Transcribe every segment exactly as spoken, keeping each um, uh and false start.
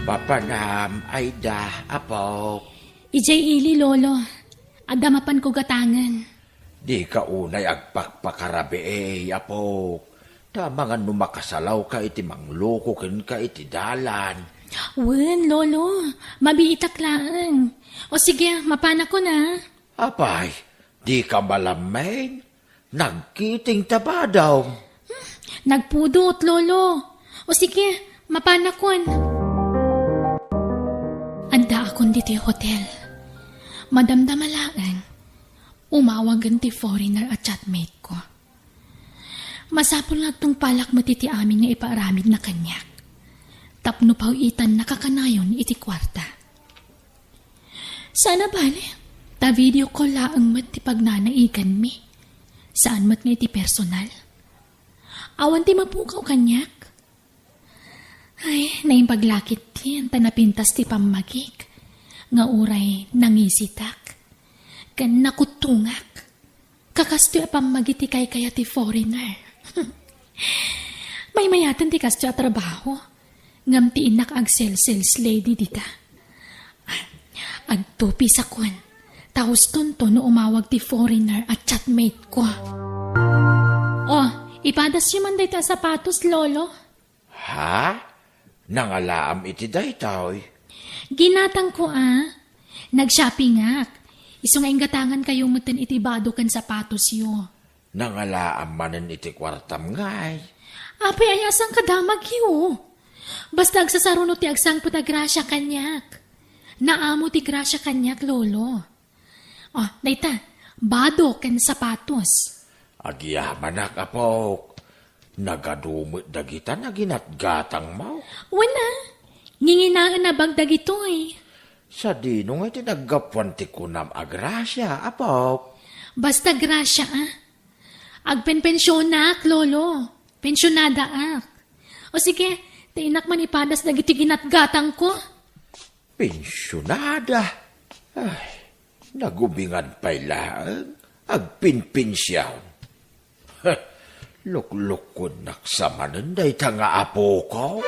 Papanam, Aida, apok. Idiay ili, Lolo. Adda mapanko gatangen. Dika unay agpakpakarabii, apok. Ta amangan no makasalawka iti mangloko kenka iti dalan. Wen, Lolo. Mabiitak laeng. O sige, mapanakon a. Apay, dika malammen? Nagkiting ta badaw. Hmm, nagpudot, Lolo. O sige, mapanakon. Addaakon ditoy hotel. Madamdama laeng, umawagen ti foreigner a chatmate ko. Masapul nga agtungpalak met iti amin nga ipaaramidna kaniak. Tapno paw-itanna kakanayon iti kuarta. Saan a bale, ta video call laeng met ti pagnanaiganmi. Saan met nga iti personal. Awan ti mapukaw kaniak. Ay, naimbag la ketdin ta napintas ti pammagik, nga uray nangisitak, ken nakuttungak. Kakastoy a pammagi ti kaykaya ti foreigner. Maymayaten ti kastoy a trabaho. Ngem ti innak agsel-sales lady dita. Agtupisakon. Ta hustonto no umawag ti foreigner a chatmate ko. Oh, ipadasyo man dayta a sapatos, Lolo. Ha? Nangalaam iti daytoy? Ginatangko a. Nag-shoppingak. Isu nga inggatangankayo metten iti bado ken sapatosyo. Nangalaam manen iti kuartam ngay? Apay, ay, a saan kadamagyo? Basta agsasaruno ti agsangpet a grasia kaniak. Naamo ti grasia kaniak, Lolo. Oh, dayta, bado ken sapatos. Agyamanak, apok. Nagadu met dagita nga ginatgatangmo. Wen a, nginginaen a bag dagitoy. Sadino ngay ti naggapuan ti kunam a grasia, apok? Basta grasia a. Agpenpensionak, Lolo. Pensionadaak. O sige, ta innak man ipadas dagiti ginatgatangko. Pensionada? Ay, nagubingan pay laeng agpinpension. Heh, luklukonnak sa manen dayta nga apoko.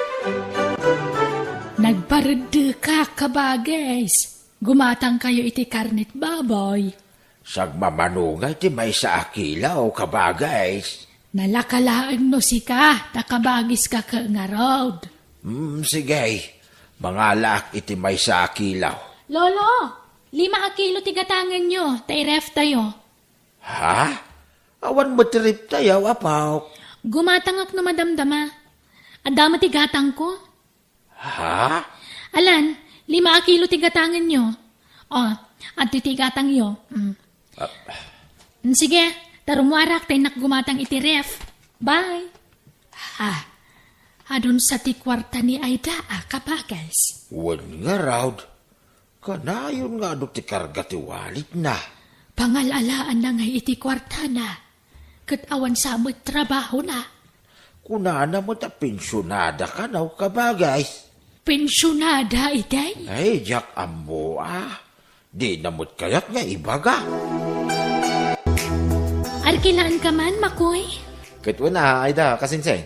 Nagpareddekak, kabagis. Gumatangkayo iti karnet baboy. Sagmamano ngay ti maysa a kilo, kabagis. Nalaka laeng no sika, ta kabagiska ket ngarud. Hmm, sige. Mangalaak iti maysa a kilo. Lolo, lima a kilo ti gatangenyo, ta i-ref tayo. Ha? Awan met ti ref tayo, apok. Gumatangak no madamdama. Adda met ti gatangko. Ha? Alan, lima a kilo ti gatangenyo. O, adtoy ti gatangyo. Mm. Ah. Mm, sige, ta rummuarak ta innak gumatang iti ref. Bye. Ha? Adun sa ti kuarta ni Aida a, kabagis? Wen ngarud. Kanayon nga adu ti karga ti walletna. Pangal-alaanna ngay iti kuartana, ket awan sa met trabahona. Kunana met a pensionada kano, kabagis. Pensionada, itay? Ay, diak ammo a. Dina met kayat nga ibaga. Arkilaanka man, Makoy? Ket wen a, Aida, kasinsin.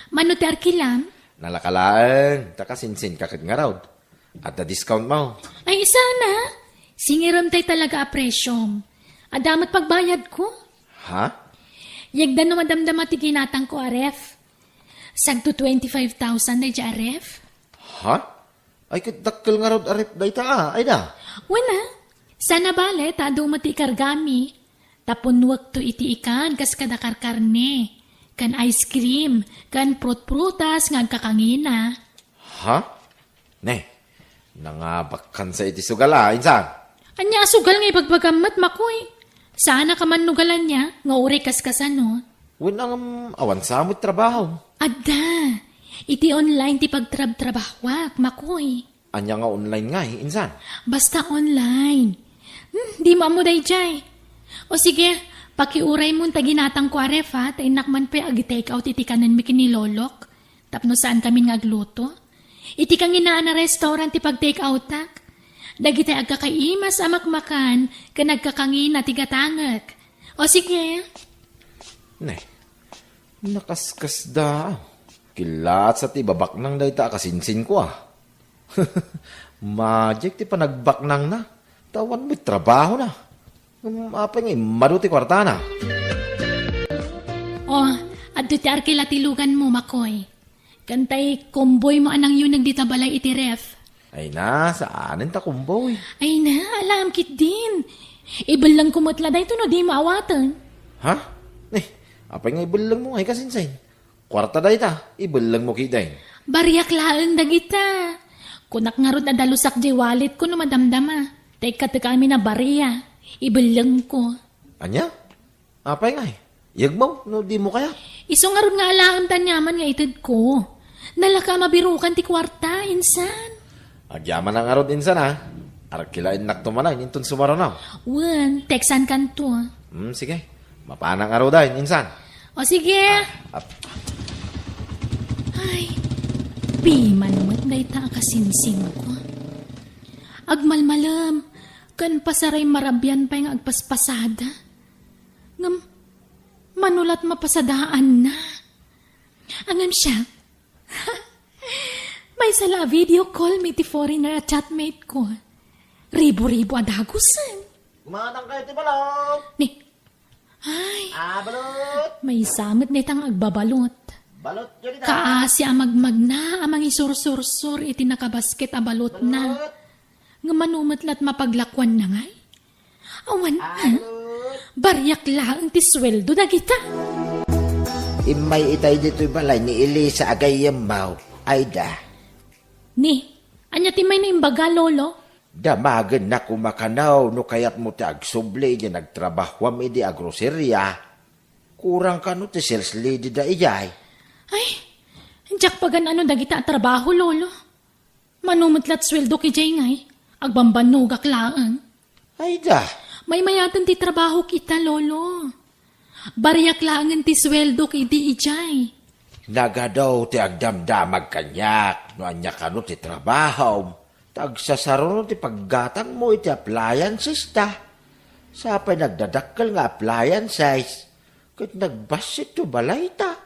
Mano ti arkilam? Nalaka laeng, ta kasinsinka ket ngarud. Adda discount mo. Ay, sana. Singiramtay talaga a presyom. Adda met pagbayadko. Ha? Yegda no madamdama ti ginatangko a ref. Sagto twenty-five thousand daydiay a ref. Ha? Ay, ket dakkel ngarud a ref dayta a, Aida. Wen a. Sana bale, ta adu met ti ikargami. Ta punnuekto iti ikan kas kada karkarne, ken ice cream, ken prutprutas nga agkakangina. Ha? Ne, nangabakkan sa iti sugal a, insan? Ania a sugal nga ibagbagam met, Makoy? Saanaka mannugal ania nga uray kaskasano? Wen a ngem, awan sa met trabaho. Adda. Iti online ti pagtrabtrabahoak, Makoy. Ania nga online ngay, insan? Basta online. Hmm, dimo ammo daydiay. O sige, pakiuraymo ta ginatangko a ref, ha, ta innak man pay ag-take out iti kanenmi ken ni Lolok. Tapno saan kami nga agluto. Iti kanginaan a restaurant ti pag-take outak. Dagiti agkakaimas a makmakan ken agkakangina ti gatangek. O sige. Ne, nakaskasda. Killaat sa ti babaknang dayta a kasinsinko a. Madiak ti panagbaknangna, ta awan met trabahona. Ngem apay nga immadu ti kuartana? O, adda ti arkila ti luganmo, Makoy. Ken tay komboymo a nangyuneg dita balay iti ref. Ay na, saanen ta komboy? Ay na, alaem ketdin. Ibellengko met la daytoy no dimo awaten. Ha? Eh, apay nga ibellengmo ngay, kasinsin? Kuarta dayta, ibellengmo ketdin. Bariak laeng dagita. Kunak ngarud a dalusak diay walletko no madamdama. Ta ikkatekami na baria. Ibellengko. Ania? Apay ngay? Yegmo no dimo kayat? Isu ngarud nga alaem ta aniaman nga itedko. Nalaka a mabirukan ti kuarta, insan. Agyamanak ngarud, insan, a. Arkilaennakto manen inton sumaruno. Wen, textankanto. Hmm, sige. Mapanak ngaruden, insan. O, sige. Ah, ap- Ay, piman met dayta a kasinsinko. Agmalmalem, ken pasaray marabian pay nga agpaspasada. Ngem, mano lat mapasadaanna? Ngem siak, maysa la a video call mi ti foreigner a chatmate ko. Ribo-ribo a dagusen. Kumanang kayo ti balot. Ni, ay, Ah, balot. Maysa met dayta nga agbabalot. Balot, yun ita. Kaasi a magmagna a mangisursursor iti nakabasket a balotna. Balot. Nga mano met lat mapaglakuanna ngay? Awan, ah, bariak laeng ti sueldo dagita. Immay itay ditoy balay ni Elisa a gayyemmo, Aida. Ni, ania ti mayna imbaga, Lolo? Damagenna koma kano no kayatmo ti agsubli idi nagtrabahuam idi agroseria. Kurang kano ti sales lady da idiay. Ay, diak pagan-ano dagita a trabaho, Lolo. Mano met lat sueldok idiay ngay, agbambannogak laeng. Ay da. Maymayaten ti trabahok ita, Lolo. Bariak laengen ti sueldok idi idiay. Nagadu ti agdamdamag kaniak no ania kano ti trabahom, ta agsasaruno ti paggatangmo iti appliances ta. Sapay nagdadakkel nga appliances, ket nagbassit to balayta.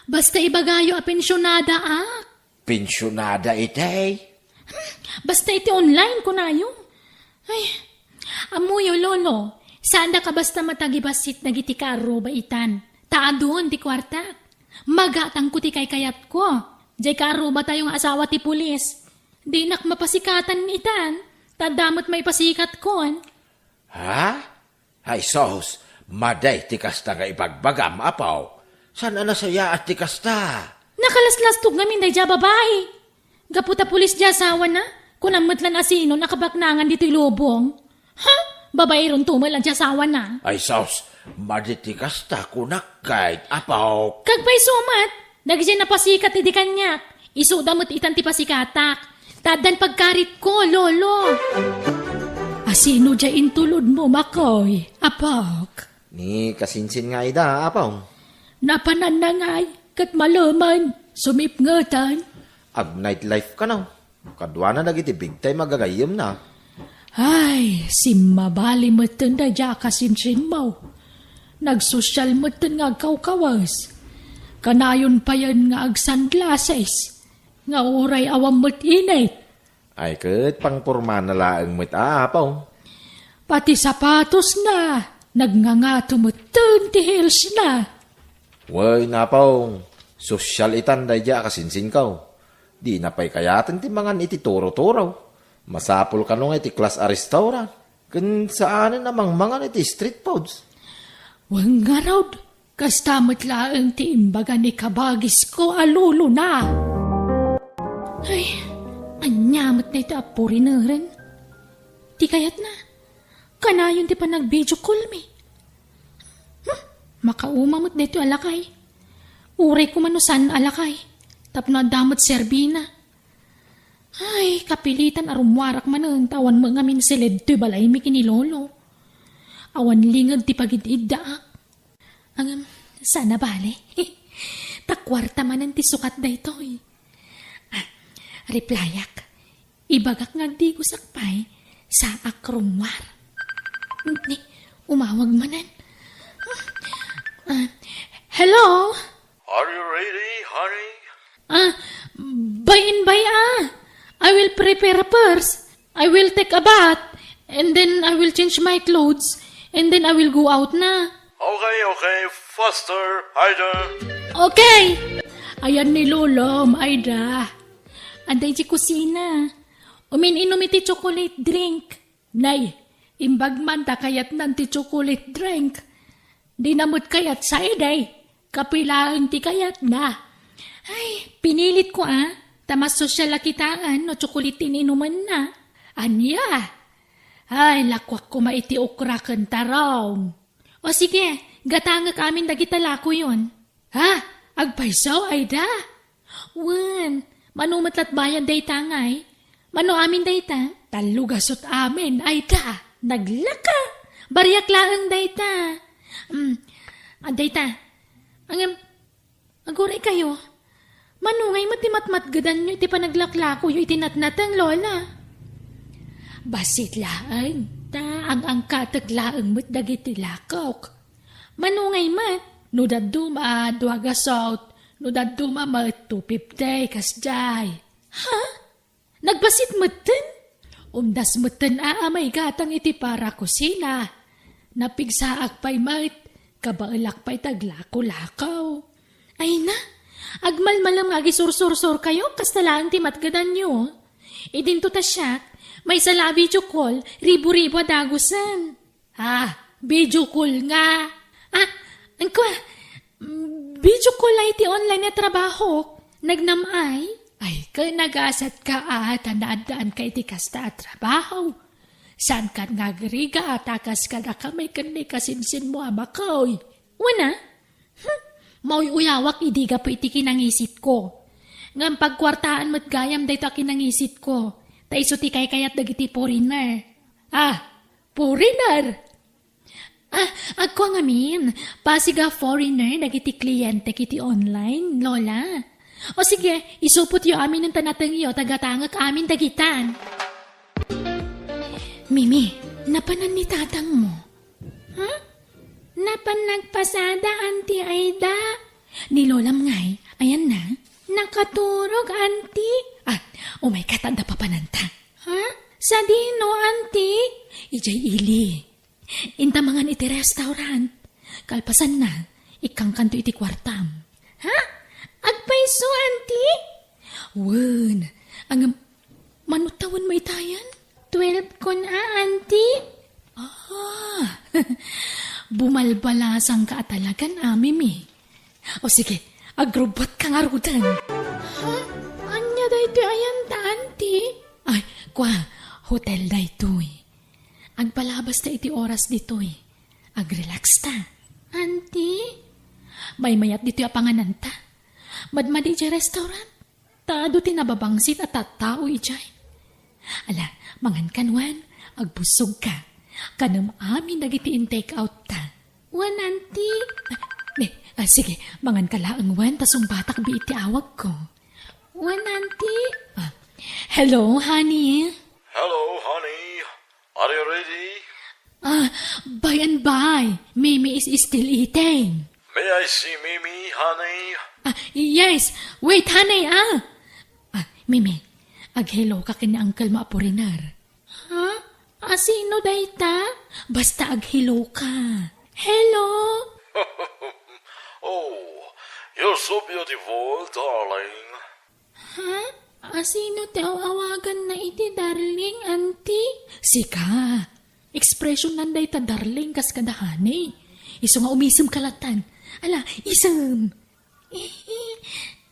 Basta ibagayo a pensionadaak. Pensionada itay? Hmm, basta iti online, kunayo. Ay, ammoyo, Lolo, saandak a basta matagibassit dagiti kaarruba itan. Ta adun ti kuartak. Magatangko ti kaykayatko. Diay kaarrubatayo nga asawa ti pulis. Dinak mapasikatan itan. Ta adda met maipasikatkon. Ha? Ay sus, madi ti kasta nga ibagbagam, apo. Saan a nasayaat ti kasta? Nakalaslastog ngamin daydiay a babai. Gapu ta pulis diay asawana, kunam met lan a sino nakabaknangan ditoy lubong. Ha? Babairon tumel a diay asawana. Ay sus, madi ti kasta kunak ket, apo. Kagpayso met, dagiti napasikat idi kaniak, isuda met itan ti pasikatak. Ta addan pagkaritko, Lolo. Asino diay intulodmo, Makoy, apok? Ni kasinsin nga ida, apo. Napananna ngay, ket malemen, sumipngetan. Ag-nightlife kano. Kaduana dagiti big time a gagayyemna. Ay, simmabali metten daydiay a kasinsinmo. Nagsosyal metten nga agkawkawes. Kanayon payen nga agsunglasses, nga uray awan met init. Ay, ket pangpormana laeng met, a, apo. Pati sapatosna, nagngangato metten ti heelsna. Wen, apo, sosyal itan daydiay a kasinsinko. Dina pay kayaten ti mangan iti turo-turo. Masapul kano nga iti class a restaurant. Ken saanen a mangmangan iti street foods. Wen ngarud, kasta met laeng ti imbaga ni kabagisko a lolona. Ay, ania met daytoy a purineren? Ti kayatna, kanayon ti panag-video call mi. Hmm, makauma met daytoy a lakay. Uray koma no saan a lakay, tapno adda met serbina. Ay, kapilitan a rummuarak manen ta awan met ngamin siled toy balaymi ken ni Lolo. Awan linged ti pagid-iddaak. Ngem, saan a bale. Ta kuarta manen ti sukat daytoy. Ah, replyak. Ibagak nga agdigosak pay, saak rummuar. Ni, umawag manen. Ah, hello? Are you ready, honey? Ah, bay-in bay, ah. I will prepare first. I will take a bath. And then I will change my clothes. And then I will go out na. Okay, okay. Faster, Aida. Okay. Ayan ni Lolo, Aida. Anda iti kusina. Umin-inom iti chocolate drink. Nay, imbag man ta kayatnan ti chocolate drink. Dina met kayat side, ay. Kape laeng ti kayatna. Ay, pinilit ko, a. Ta mas sosyal a kitaen no chocolate ti inumenna. Ania? Ay, lakuak koma iti okra ken tarong. O sige, gatangek amin dagita lakoyon. Ha? Agpayso, Aida? Wen, mano met lat bayad dayta ngay? Mano amin dayta? Tallo gasut amin, Aida. Naglaka. Bariak laeng dayta. Mm. Ah, dayta. Ngem, aguray kayo. Mano ngay met ti matmatgedanyo iti panaglaklakoyo iti natnateng, Lola? Bassit laeng, ta ang-angkatek laeng met dagiti lakok. Mano ngay met? No dadduma a dua gasut, no dadduma met two fifty, kasdiay. Ha? Nagbassit metten? Umdas metten a, a maigatang iti para kusina. Napigsaak pay met, kabaelak pay ti aglako-lako. Ay na, agmalmalem nga agisursursurkayo, kasta laeng ti matgedanyo. Idinto ta siak, maysa la a video call, ribu-ribu a dagusen. Ah, video call nga. Ah, angkua, mm, video call ay ti online a trabaho. Nagnam-ay? Ay, ken nagasatka a, ta naaddaanka iti kasta a trabaho. Saankan nga agrigat, a kas kadakami ken ni kasinsinmo a makoy. Wen a? Hmm, mauy-uyawak idi gapu iti kinangisitko. Ngem pagkuartaan met gayam daytoy a kinangisitko. Ta isu ti kaykayat dagiti foreigner. Ah, foreigner! Ah, agko ngamin, pasig a foreigner dagiti klientek iti online, Lola. O sige, isupotyo amin ta natengyo, ta gatangek amin dagitan. Mimi, napanan ni tatangmo? Ha? Napan nagpasada, Auntie Aida. Ni Lolam ngay, ayan na? Nakaturog, Auntie. Ah, umay ka ta adda papananta. Ha? Sadino, Auntie? Idiay ili. Inta mangan iti restaurant. Kalpasanna, ikkangkanto iti kuartam. Ha? Agpayso, Auntie? Wen, ngem, mano tawenmo itayen? Twelve kun a, Auntie? Ah, bumalbalasangka a talagan, a, Mimi. O sige, agrubbuatka ngaruden. Ha? Ania daytoy ayan ta, Auntie? Ay, kua, hotel daytoy. Agpalabasta iti oras ditoy. Agrelaxta. Auntie? Maymayat ditoy a pangananta. Madmadi idiay restaurant. Ta adu ti nababangsit a tattao idiay. Ala, mangankan wen, agbussogka. Kanem amin dagiti in-take out ta. Wen, Auntie. Ah, ne, ah, sige, manganka laeng wen, ta sungbatak biit ti awagko. Wen, Auntie. Ah, hello, honey. Hello, honey. Are you ready? Ah, by and by. Mimi is still eating. May I see Mimi, honey? Ah, yes. Wait, honey, ah. Ah, Mimi, ag-hello ka ken ni uncle mo a foreigner. Ha? Asino dayta? Basta ag-hello ka. Hello? Oh, you're so beautiful, darling. Ha? Asino ti aw-awaganna iti darling, Auntie? Sika. Expression nan dayta darling kas kada honey. Isu nga umisem ka latan. Ala, isem.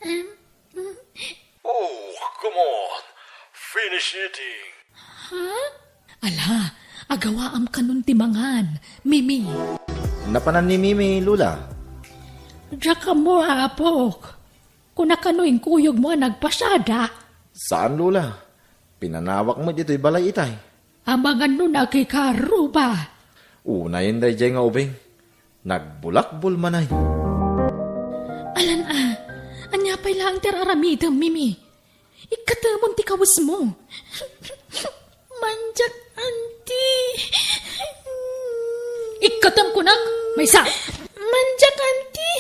Um, mm. Oh, come on. Finish eating. Ha? Ala, agawaam kanon ti mangan, Mimi. Napanan ni Mimi, Lola. Diak ammo, apok. Kuna kano inkuyogmo a nagpasada? Saan, Lola. Pinanawak met ditoy balay itay. Amangan no nakikaruba. Unayen daydiay nga ubing. Nagbulakbol manay. Alan a, ania pay laeng ti ar-aramidem, Mimi? Ikkatemon ti kawesmo. Mandiak, Auntie. Ikkatem kunak, maysa. Mandiak, Auntie.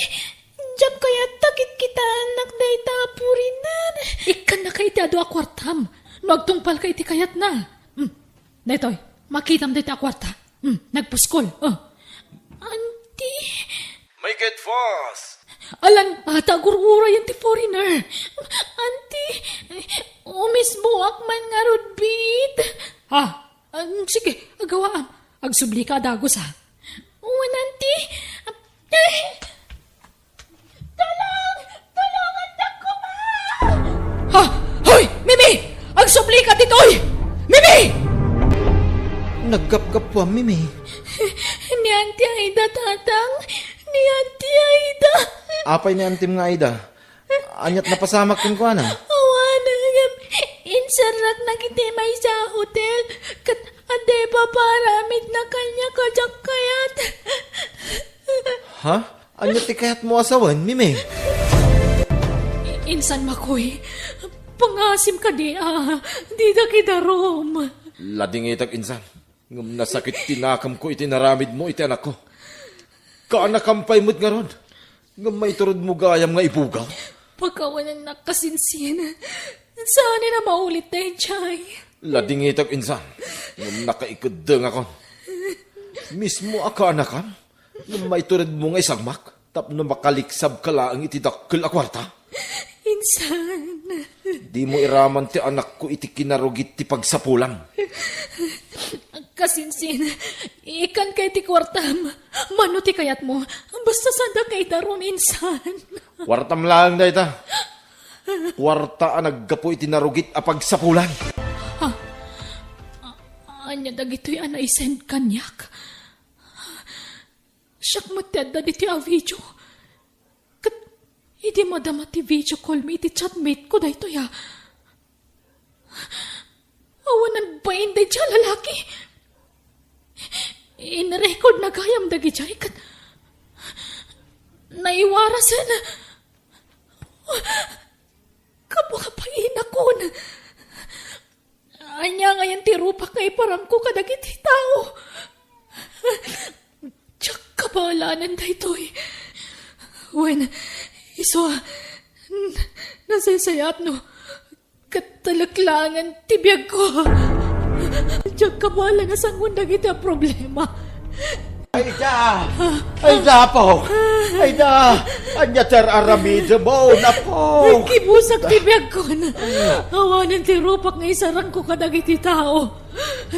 Diak kayat ta kitkitaennak dayta a purinan. Ikkannaka iti adu a kuartam. No agtungpalka iti kayatna. Hmm. Daytoy, makitam dayta a kuarta. Hmm, nagpuskol. Oh. Auntie. Make it fast! Alan, ata agur-urayan ti foreigner. Auntie, umisboak man ngarud, bit. Ha? Ah, sige, agawaam. Agsublika a dagus, ha? Wen, auntie. Ay! Tulong! Tulongandak koma! Ha? Hoy! Mimi! Agsublika ditoy! Mimi! Naggapgapuam, Mimi. Ni Auntie Aida, Tatang. Ni Auntie Aida. Apay ni antim nga Aida? Ania't napasamak kenkuana? Awan, ngem inserraknak iti maysa a hotel. Ket adda paparamidna kaniak a diak kayat. Ha? Ania ti kayatmo a sawen, Mimi? Insan, Makoy, pangasim kadi a didak idarum. Ladingitek, insan. Ngem nasakit ti nakemko iti naramidmo iti anakko. Kaanakam pay met ngarud. Ngem maituredmo gayam nga ibugaw. Pakawanennak kasinsin. Saanen a maulit daydiay. Ladingitek, insan. Ngem nakaikeddengakon. Mismo a kaanakam? Ngem maituredmo nga isagmak tapno makaliksabka laeng iti dakkel a kuarta? Insan. Dimo iraman ti anakko iti kinarugit ti pagsapulam. Kasinsin, ikkanka iti kuartam. Mano ti kayatmo? Basta saandak nga idarum, insan. Kuartam laeng dayta. Kuarta a naggapu iti narugit a pagsapulan. Ha? A-, ania dagitoy a naisend kaniak? Siak met ti adda ditoy a video. Ket idi madama ti video call mi iti chatmate ko daytoy a, awan a bain daydiay a lalaki. In-record na gayam dagidiay ket naiwarasen. Kapu-kapuinakon. Ania ngayen ti rupak nga iparamko kadagiti tao? Diak kabalanen daytoy. Wen, isu a, n-, nasaysayaat no ket taleklangen ti biagko. Diak kabala nga sangoen dagiti a problema. Aida! Aida, apo! Aida! Ania ti ar-aramidem, apo? Kibusak ti biagkon. Awanen ti rupak nga isarangko kadagiti tao.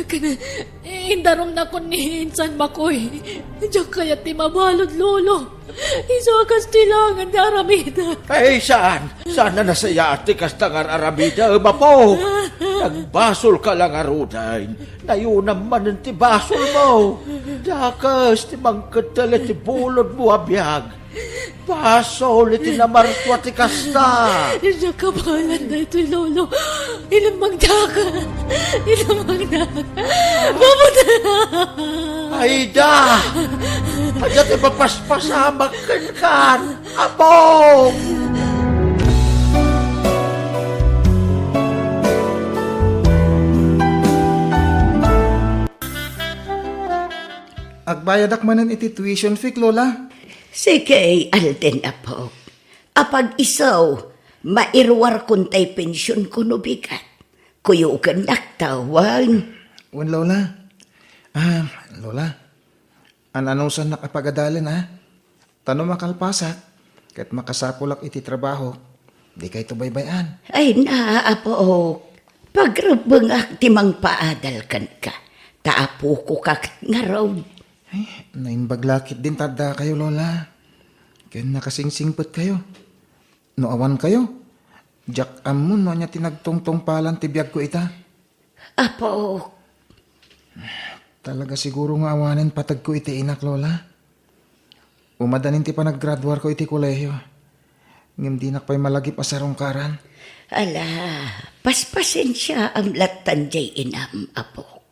Ken indarumnakon ni insan Makoy. Diak kayat ti mabalud, Lolo. Isu a kas ti langen ti aramidek. Ay, saan? Saan a nasayaat ti kasta nga ar-aramidem, apo? Nagbasolka la ngaruden. Nayunam manen ti basolmo. Dakes ti mangkeddel iti bulodmo a biag. Basol iti namartua ti kasta. Diak kabaelan daytoy, Lolo. Ilemmengdak. Ilemmengdak. Mamatay. Aida! Ania ti mapaspasamak kenka, apo! Agbayadak manen iti tuition fee, Lola. Sige, Alden, apo. Apag-isu, mairuarkon tay pensionko no bigat. Kuyogennakto, wen. Wen, Lola. Ah, Lola, an-anusannak a pagadalen, a? Ta no makalpasak, ket makasapulak iti trabaho, dikayto baybay-an. Ay, naa, apo. Pagrebbengak ti mangpaadal kenka, ta apoko ka ket ngarud. Ay, naimbag la ketdin ta addakayo, Lola. Ken nakasingsingpetkayo. No awankayo, diak ammo no ania ti nagtungtungpalan ti biagko ita. Apo. Talaga siguro nga awanen pategko iti inak, Lola. Umadanin ti panaggraduarko iti kolehio. Ngem dinak pay malagip a sarungkaran. Ala, paspasensiaam lattan diay inam, apo.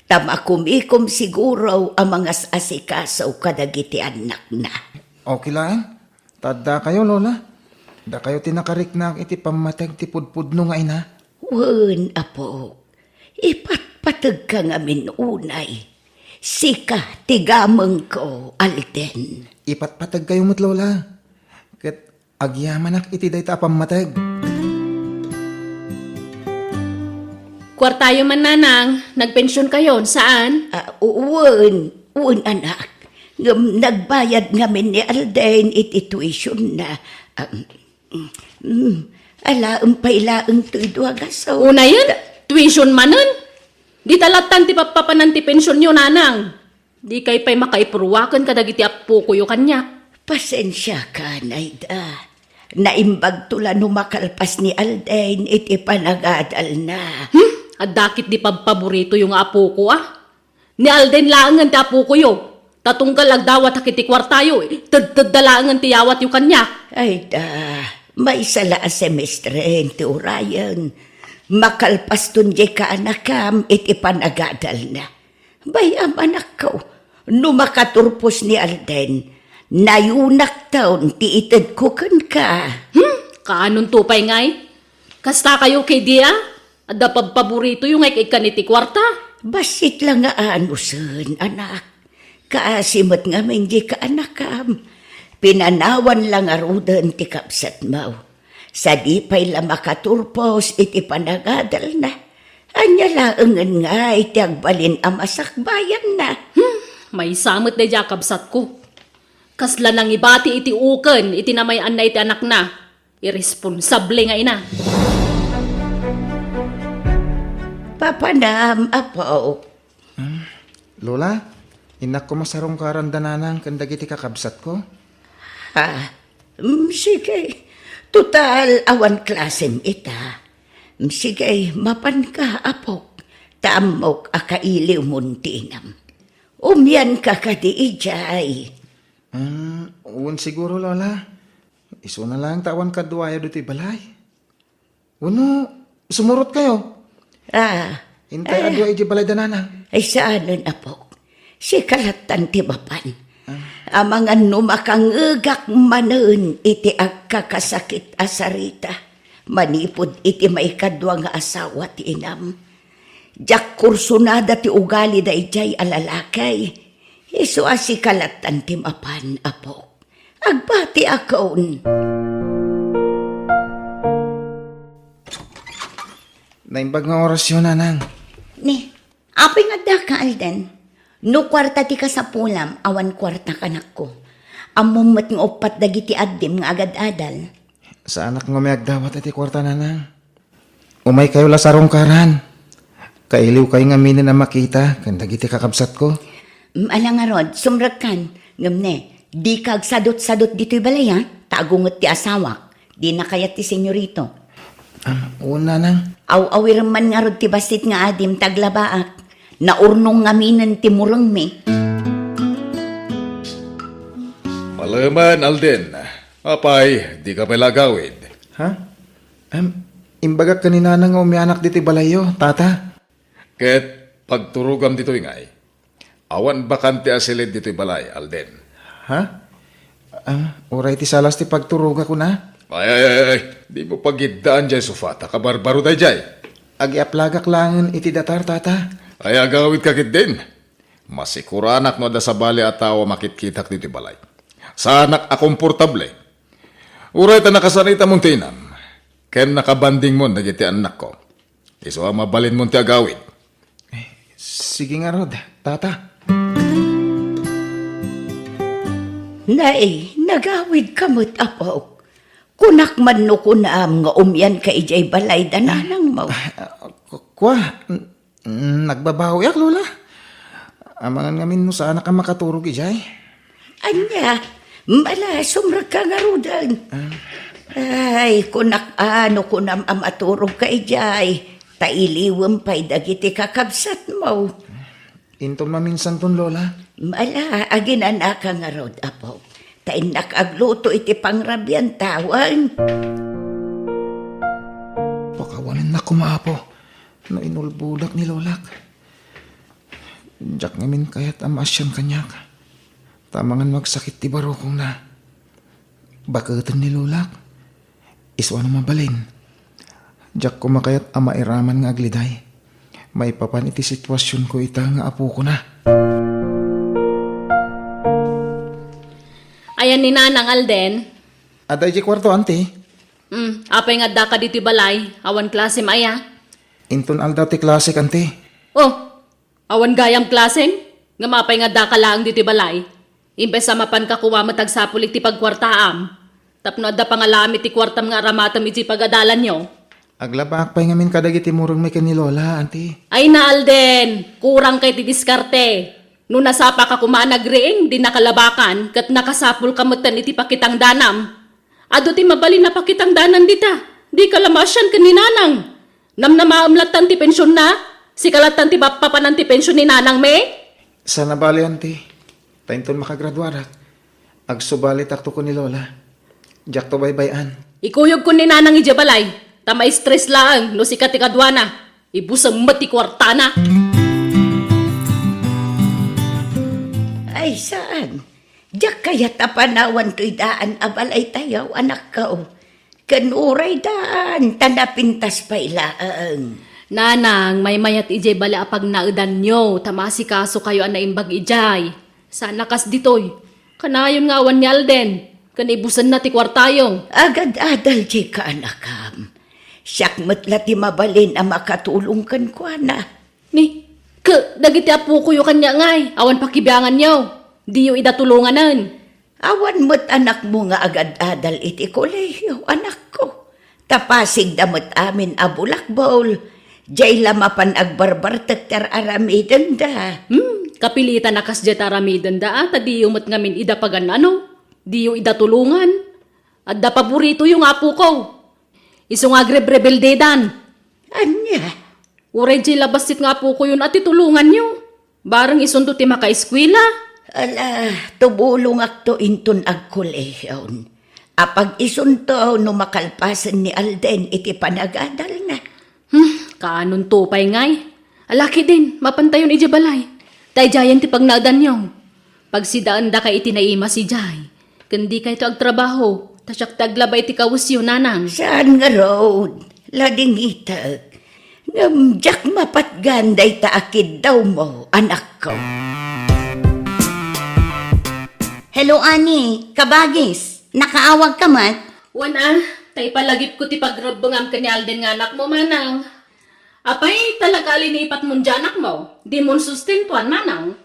Ta makumikom siguro a mangas-asikaso kadagiti annakna. Okay laeng. Ta addakayo, Lola. Dakayo ti nakariknaak iti pammateg ti pudpudno nga ina. Wen, apo. Ipatpategka ngamin unay. Sika ti gamengko, Alden. Ipatpategkayo met, Lola. Ket agyamanak iti dayta a pammateg. Kuartayo man, Nanang. Nagpension kayon, saan? Ah, u-, wen, wen, anak. Ngem nagbayad ngamin ni Alden iti tuition na. Ah, mm, mm, alaem pay laeng toy dua gaso. Unayen, tuition manen. Dita lattan ti pappapanan ti pensionyo, Nanang. Dikay pay makaipruwaken kadagiti appokoyo kaniak. Pasensiaka, Naida. Naimbagto la no makalpas ni Alden iti panagadalna. Hmm? Adda ketdi pabpaboritoyo nga apoko, a? Ni Alden laengen ti apokoyo. Ta tunggal agdawat a ketdi kuartayo, tedtedda laengen ti yawatyo kaniak. Ay da, maysa la a semestren ti urayen. Makalpaston diay kaanakam iti panagadalna. Bay-am, anakko, no makaturpos ni Alden, nayonakton ti itedko kenka. Hmm, kaanonto pay ngay? Kastakayo ketdi a? Adda pabpaboritoyo nga ik-ikkan iti kuarta? Bassit la nga anusen, anak. Kaasi met ngamin diay kaanakam. Pinanawan la ngaruden ti kabsatmo. Sadi pay la makaturpos iti panagadalna. Ania laengen ngay ti agbalin a masakbayanna? Hmm, maysa met daydiay a kabsatko. Kasla nangibati iti uken iti namay-anna iti anakna. Irresponsable nga ina. Papanam, apo. Hmm, Lola, innak koma sarungkaran da nanang ken dagiti kakabsatko. Ah, mm, sige. Total, awan klasem ita. Mm, sige, mapanka, apok. Ta ammok a kailiwmon ti inam. Umianka kadi idiay? Hmm, wen siguro, Lola. Isuna laeng ta awan kaduayo ditoy balay. Wenno, sumurotkayo? Ah, intay a dua idiay balay da nanang. Ay, saanen, apok. Sika lattan ti mapan. Ah. Amangan no makangngegak manen iti agkakasakit a sarita manipud iti maikadua nga asawa ti inam. Diak kursunada ti ugali daydiay a lalaki. Isu a sika lattan ti mapan, apok. Agbatiakon. Naimbag nga orasyo, nanang. Ni, apay nga addaka, Alden? No kuarta ti kasapulam, awan kuarta, kanakko. Ammom met nga uppat dagiti addim nga agad-adal. Saanak nga umayagdawat iti kuarta, nanang. Umaykayo la sarungkaran. Kailiwkayo ngaminen a makita ken dagiti kakabsatko. Mm, ala ngarud, sumrekkan. Ngem ne, dika agsadutsadut ditoy balay, a? Ta agunget ti asawak. Dina kayat ti senyorito. Ah, wen, nanang. Aw-awirem man ngarud ti bassit nga adim ta aglabaak. Naurnong ngaminen ti murengmi. Palemen, Alden. Apay, dika pay la agawid? Ha? Em, imbagak ken ni Nanang nga umianak ditoy balayyo, Tata. Ket pagturogam ditoy ngay. Awan bakante a silid ditoy balay, Alden. Ha? Ah, uray ti salas ti pagturogak, kuna? Ay, ay, ay, ay. Dimo pagiddaan diay sofa, ta kabarbaro daydiay. Agiaplagak laengen iti datar, Tata. Ay, agawidka ketdin. Masikuranak no adda sabali a tao a makitkitak ditoy balay. Saanak a komportable. Uray ta nakasanitamon ti inam, ken nakabandingmon dagiti annakko. Isu a mabalinmon ti agawid. Eh, sige ngarud, Tata. Nay, nagawidka met, apok. Kunak man no kunam nga umianka idiay balay da nanangmo. Ah, ku-, kua, n-, nagbabawiak, Lola. Amangan ngamin no saanak a makaturog idiay. Ania, mala, sumrekka ngaruden. Ah. Ay, kunak a no kunam a maturogka idiay, ta iliwem pay dagiti kakabsatmo. Inton maminsanton, Lola. Ala, aginanaka ngarud, apo. Ta innak agluto iti pangrabian tawen. Pakawanennak koma, apo, no inulbodak ni lolak. Diak ngamin kayat a maasian kaniak. Ta amangan no agsakit ti barukongna. Baketen ni lolak. Isu a no mabalin, diak koma kayat a mairaman nga agliday maipapan iti situasionko ita nga apokona. Ayan ni Nanang Alden? Adda idiay kuarto, anti. Hmm, apay nga addaka ditoy balay? Awan klasem aya? Inton aldaw ti klasek, anti. Oh, awan gayam klaseng? Ngem apay nga daka laeng ditoy balay? Imbes a mapanka koma met agsapul iti pagkuartaam, tapno adda pangalaam iti kuartam nga aramatem iti pagadalanyo. Aglabaak pay ngamin kadagiti murengmi ken ni Lola, anti. Ay na, Alden! Kurangka iti diskarte. No nasapaka koma a nagriing, di nakalabakan, ket nakasapulka metten iti pakitangdanam. Adu ti mabalin a pakitangdanan dita. Dika la maasian ken ni Nanang. Namnamaem lattan ti pensionna? Sika lattan ti mappapanan ti pension ni Nanangmi? Saan a bale, anti. Ta inton makagraduarak, agsubalitakto ken ni Lola. Diakto baybay-an. Ikuyogko ni Nanang idiay balay, ta ma-stress laeng no sika ti kaduana. Ibusem met ti kuartana. Ay, saan? Diak kayat a panawan toy daan a balaytayo, anakko. Ken uray daan, ta napintas pay laeng. Nanang, maymayat idiay bale a pagnaedanyo, ta maasikasokayo a naimbag idiay. Saan a kas ditoy. Kanayon nga awan ni Alden, ken ibusenna ti kuartayo. Agad-adal diay kaanakam. Siak met la ti mabalin a makatulong kenkuana. Ni, ke, dagiti apokoyo kaniak ngay, awan pakibianganyo. Diyo ida tulonganen. Awan met anakmo nga agad-adal iti kolehiyo, anakko. Ta pasigda met amin a bulakbol. Diay la mapan agbarbartek ti ar-aramidenda. Hmm, kapilitan a kasdiay ti aramidenda, a, ta diyo met ngamin ida pagan-ano? Diyo ida tulongan? Adda paboritoyo nga apoko. Isu nga agrebrebeldedan. Ania? Uray diay la bassit nga apokoyon a ti tulonganyo. Bareng isunto ti makaeskuela. Ala, tumulongakto inton agkolehion. Apag isunto no makalpasen ni Alden iti panagadalna. Hmm, kaanonto pay ngay? Ala ketdin, mapantayon idiay balay. Ta idiayen ti pagnaedanyo. Pagsidaendaka iti naimas idiay. Ken dikayto agtrabaho, ta siak ti aglaba iti kawesyo, Nanang. Saan ngarud, ladingitek. Ngem diak mapatgan dayta a kiddawmo, anakko. Hello, Ani. Kabagis. Nakaawagka met? Wen a, ta ipalagipko ti pagrebbengam ken ni Alden nga anakmo, manang. Apay, talaga a linipatmon diay anakmo? Dimon sustentuan, manang?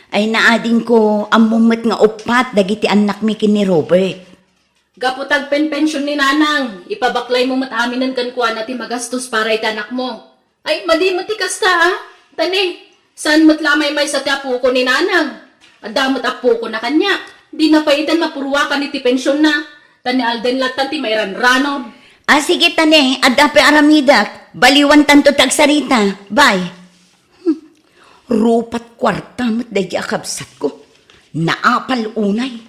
Ay, naadingko, ammom met nga uppat dagiti annakmi ken ni Robert. Gapu ta agpenpension ni Nanang, ipabaklaymo met aminen kenkuana ti magastos para iti anakmo. Ay, madi met ti kasta, a. Ta ne, saan met la a maymaysa ti apoko ni Nanang? Adda met apokona kaniak. Dina pay ita mapuruakan iti pensionna. Ta ni Alden lattan ti mairanranod. A, sige ta ne, adda pay aramidek. Baliwantanto ti agsarita. Bye. Hmm. Rupat kuarta met daydi a kabsatko. Naapal unay.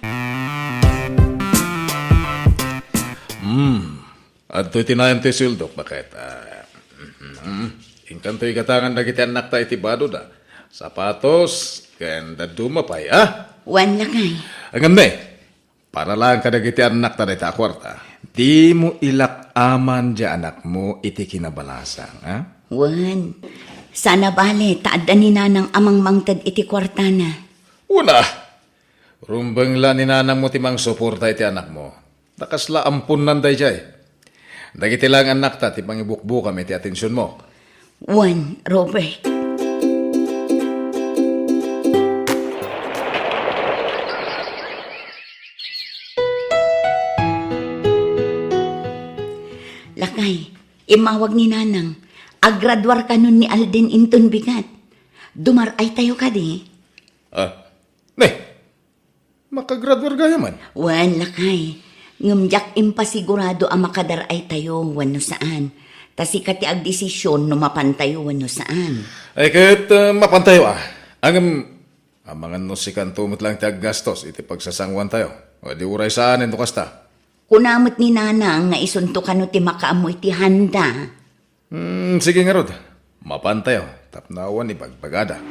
Hmm. Adtoy ti nayon ti sueldok, baket. Ah, mhm. Inkanto igatangan dagiti annakta iti badoda, sapatos, ken dadduma pay, a? Wen, lakay. Ngem ne, para laeng kadagiti annakta dayta a kuarta. Dimo ilak-aman diay anakmo iti kinabalasang, a? Wen, saan a bale, ta adda ni Nanang a mangmangted iti kuartana. Wen a, rumbeng la ni Nanangmo ti mangsuporta iti anakmo. Ta kasla amponnan daydiay. Dagiti laeng annakta ti mangibukbukam iti atensionmo. Wen, Robert. Lakay, immawag ni Nanang. Aggraduar kanon ni Alden inton bigat. Dumar-aytayo kadi? Ah, ne, makagraduar gayamen? Wen, lakay. Ngem diak impasigurado a makadar-aytayo wenno saan. Ta sika ti agdesision no mapantayo wenno saan. Ay, ket, uh, mapantayo, a. Ngem, amangan no sikanto met laeng ti aggastos iti pagsasanguantayo. O di uray saan no kasta. Kuna met ni Nanang nga isunto kano ti makaammo iti handa. Hmm, sige ngarud. Mapantayo, tapno awan ibagbagada.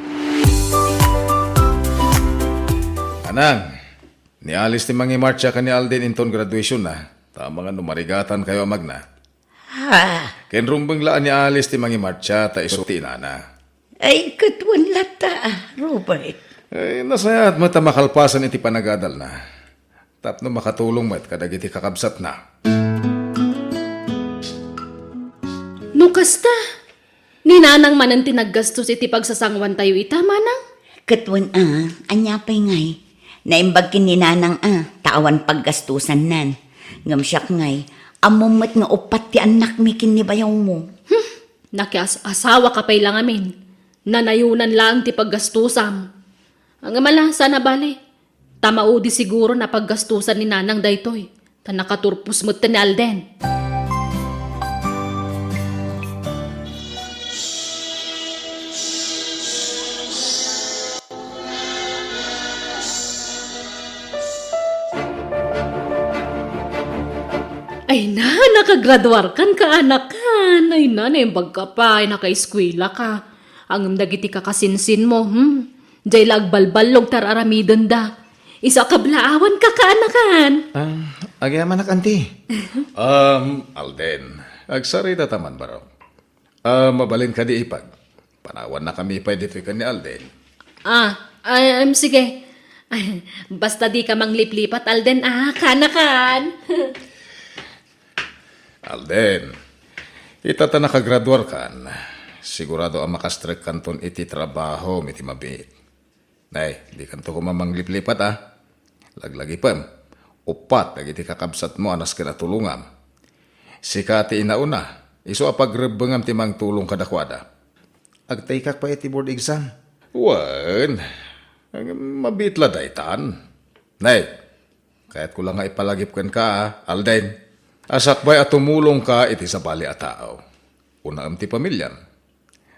Nanang, ni Alice ti mangimartsa ken ni Alden inton graduationna, ta amangan no marigatankayo a magna. Ha? Ken rumbeng la a ni Alice ti mangimartsa ta isu ti inana. Ay, ket wen latta, Robert. Ay, nasayaat met a makalpasan iti panagadalna. Tapno makatulong met kadagiti kakabsatna. No kasta, Ni Nanang manen ti naggastos iti pagsasanguantayo ita, Manang? Ket wen a, ania pay ngay? Naimbag ken ni Nanang a, ta awan paggastosannan. Ngem siak ngay, ammom met nga uppat ti annakmi ken ni bayawmo. Hmm, nakias-asawa ka pay la ngamin. Nanayonan laeng ti paggastosam. Ngem ala, saan a bale. Ta maudi siguro a paggastosan ni Nanang daytoy, ta nakaturpos met ni Alden. Ay na, nakagraduarkan, kaanakan. Ay na, naimbag ka pay, nakaeskuela ka. Ngem dagiti kakasinsinmo, hmm? Diay la agbalballog ti ar-aramidenda. Isu a kablaawan, kaanakan. Ah, agyamanak, anti. Um, Alden, agsarita ta man, barok. Ah, mabalin kadi ipag? Panawannakami pay ditoy ken ni Alden. Ah, ay, em, sige. Ay, basta dika mangliplipat, Alden, ah, kaanakan. Alden, ita ta nakagraduarkan, sigurado a makastrekkanton iti trabahom iti mabiit. Nay, dikanto koma mangliplipat a. Laglagipem, uppat dagiti kakabsatmo a nasken a tulongam. Sika ti inauna, isu a pagrebbengam ti mangtulong kadakuada. Agtaykak pay iti board exam. Wen, mabiit la daytan. Nay, kayatko la nga ipalagip kenka, a, Alden, a sakbay a tumulongka iti sabali a tao. Unaem ti pamiliam.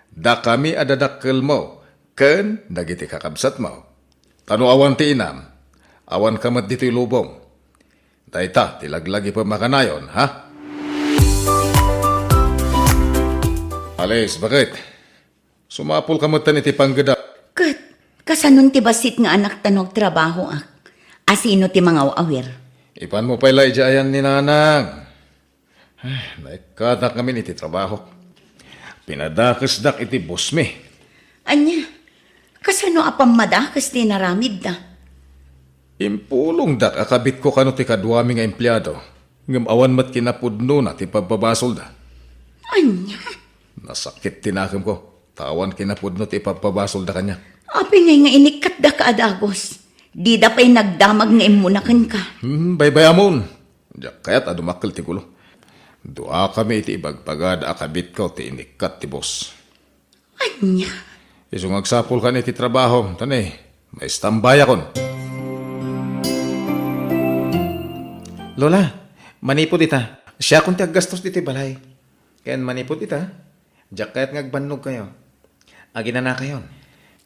Dakami a dadakkelmo ken dagiti kakabsatmo. Ta no awan ti inam, awanka met ditoy lubong. Dayta ti laglagipem a kanayon, ha? Alice, baket? Sumapulka metten iti panggedam. Ket, kasanon ti bassit nga anakta no agtrabahoak? Asino ti mangaw-awir? Ipanmo pay la idiay ayan ni Nanang. Ay, naikkatak ngamin iti trabahok. Pinadakesdak iti bossmi. Ania? Kasano a pammadakes ti inaramidda? Impulongdak a kabitko kano ti kaduami nga empleado, ngem awan met kinapudnona ti pagbabasolda. Ania? Nasakit ti nakemko, ta awan kinapudno ti ipagbabasolda kaniak. Apay ngay nga inikkatdaka a dagus? Dida pay nagdamag nga immuna kenka. Hmm, baybayamon. Diak kayat a dumakkel ti gulo. Duakami iti ibagbagada a kabitko ti inikkat ti boss. Ania? Isu nga agsapulkan iti trabaho, ta ne, maistambayakon. Lola, manipud ita, siakon ti aggastos ditoy balay. Ken manipud ita, diak kayat nga agbannogkayo. Aginanakayon,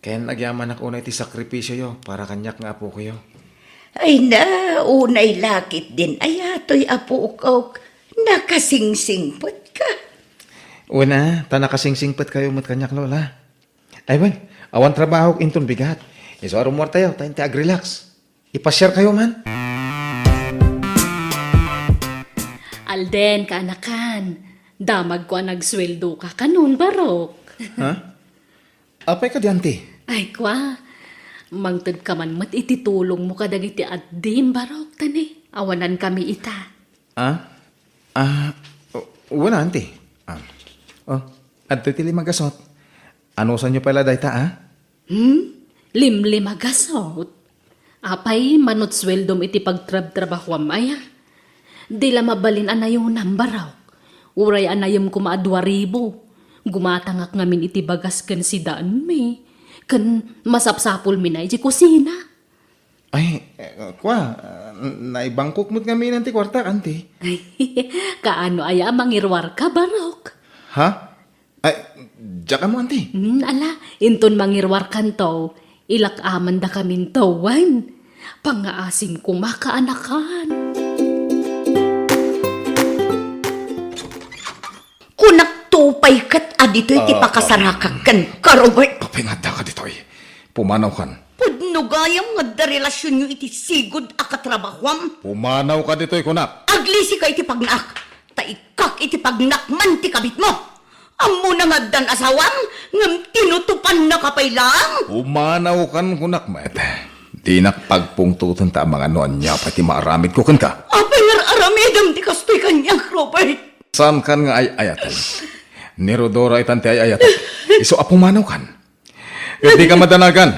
ken agyamanak unay ti sakripisioyo para kaniak nga apokoyo. Ay na, unay la ketdin aya toy apok. Nakasingsingpetka. Wen a, ta nakasingsingpetkayo met kaniak, Lola. Ay wen, awan trabahok inton bigat. Isu a rummuartayo, ta inti agrelax. Ipasiarkayo man. Alden, kaanakan, damagko a nagsueldoka kanon, barok. Ha? Apay kadi, anti? Ay, kua, mangtedka man met iti tulongmo kadagiti addim, barok, ta ne, awanankami ita. Ah? Ah, wen a, anti. Ah. Oh, adtoy ti lima gasut. Anusanyo pay la dayta, a? Hmm? Limlima gasut? Apay, manut sueldom iti pagtrabtrabahoam aya? Di la mabalin a nayonam, barok. Uray a nayem koma a dua ribu. Gumatangak ngamin iti bagas ken sidaenmi. Ken masapsapulmi na iti kusina. Ay, eh, kua, ah, naibangkok met ngamin ti kuartak, anti. Ay, kaano aya a mangiruarka, barok? Ha? Ay, diak ammo, anti. Hmm, ala, inton mangiruarkanto, ilak-amandakaminto, wen. Pangngaasim koma, kaanakan. Kunak to pay ket a ditoy ti Ah, pakasarakak kenka, Robert. Apay nga addaka ditoy? Pumanawkan. Pudno gayam nga adda relasionyo iti sigud a katrabahoam. Pumanawka ditoy, kunak. Aglisika iti pagnaak, ta ikkak iti pagnaak man ti kabitmo. Ammona nga addan asawam, ngem tinutupannaka pay laeng. Pumanawkan, kunak met. Dinak pagpungtoten ta amangan no ania pay ti maaramidko kenka. Apay nga ar-aramidem ti kastoy kaniak, Robert? Saankan nga ay-ayaten. Ni Rodora itan ti ay-ayatek. Isu a pumanaw kan. Ket dika madanagan.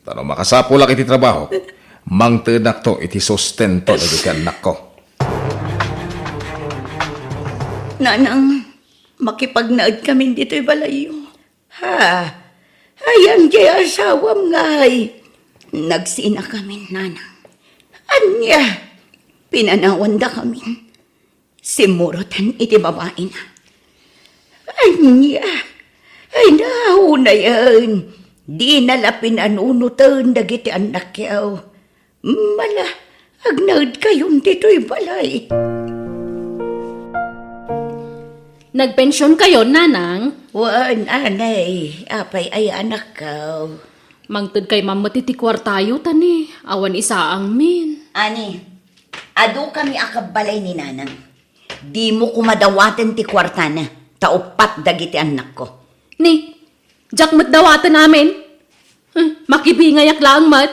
Ta no makasapulak iti trabahok, mangtedakto iti sustento dagiti annakko. Nanang, makipagnaed kamin ditoy balayyo. Ha? Ayan diay asawam ngay? Nagsinakamin, nanang. Ania? Pinanawandakamin. Simmuroten iti babaina. Ania? Ay, naunayen. Dina la pinanunoten dagiti annakyo. Mala, agnaedkayon ditoy balay. Nagpensionkayon, nanang? Wen, anay. Apay aya anakko? Mangtedkay man met iti kuartayo, ta ni, awan isaangmin. Ani, adukami a kabbalay ni nanang. Dimo koma dawaten ti kuartana, ta uppat dagiti annakko. Ni, diak met dawaten amin. Hmm, makibingayak laeng met.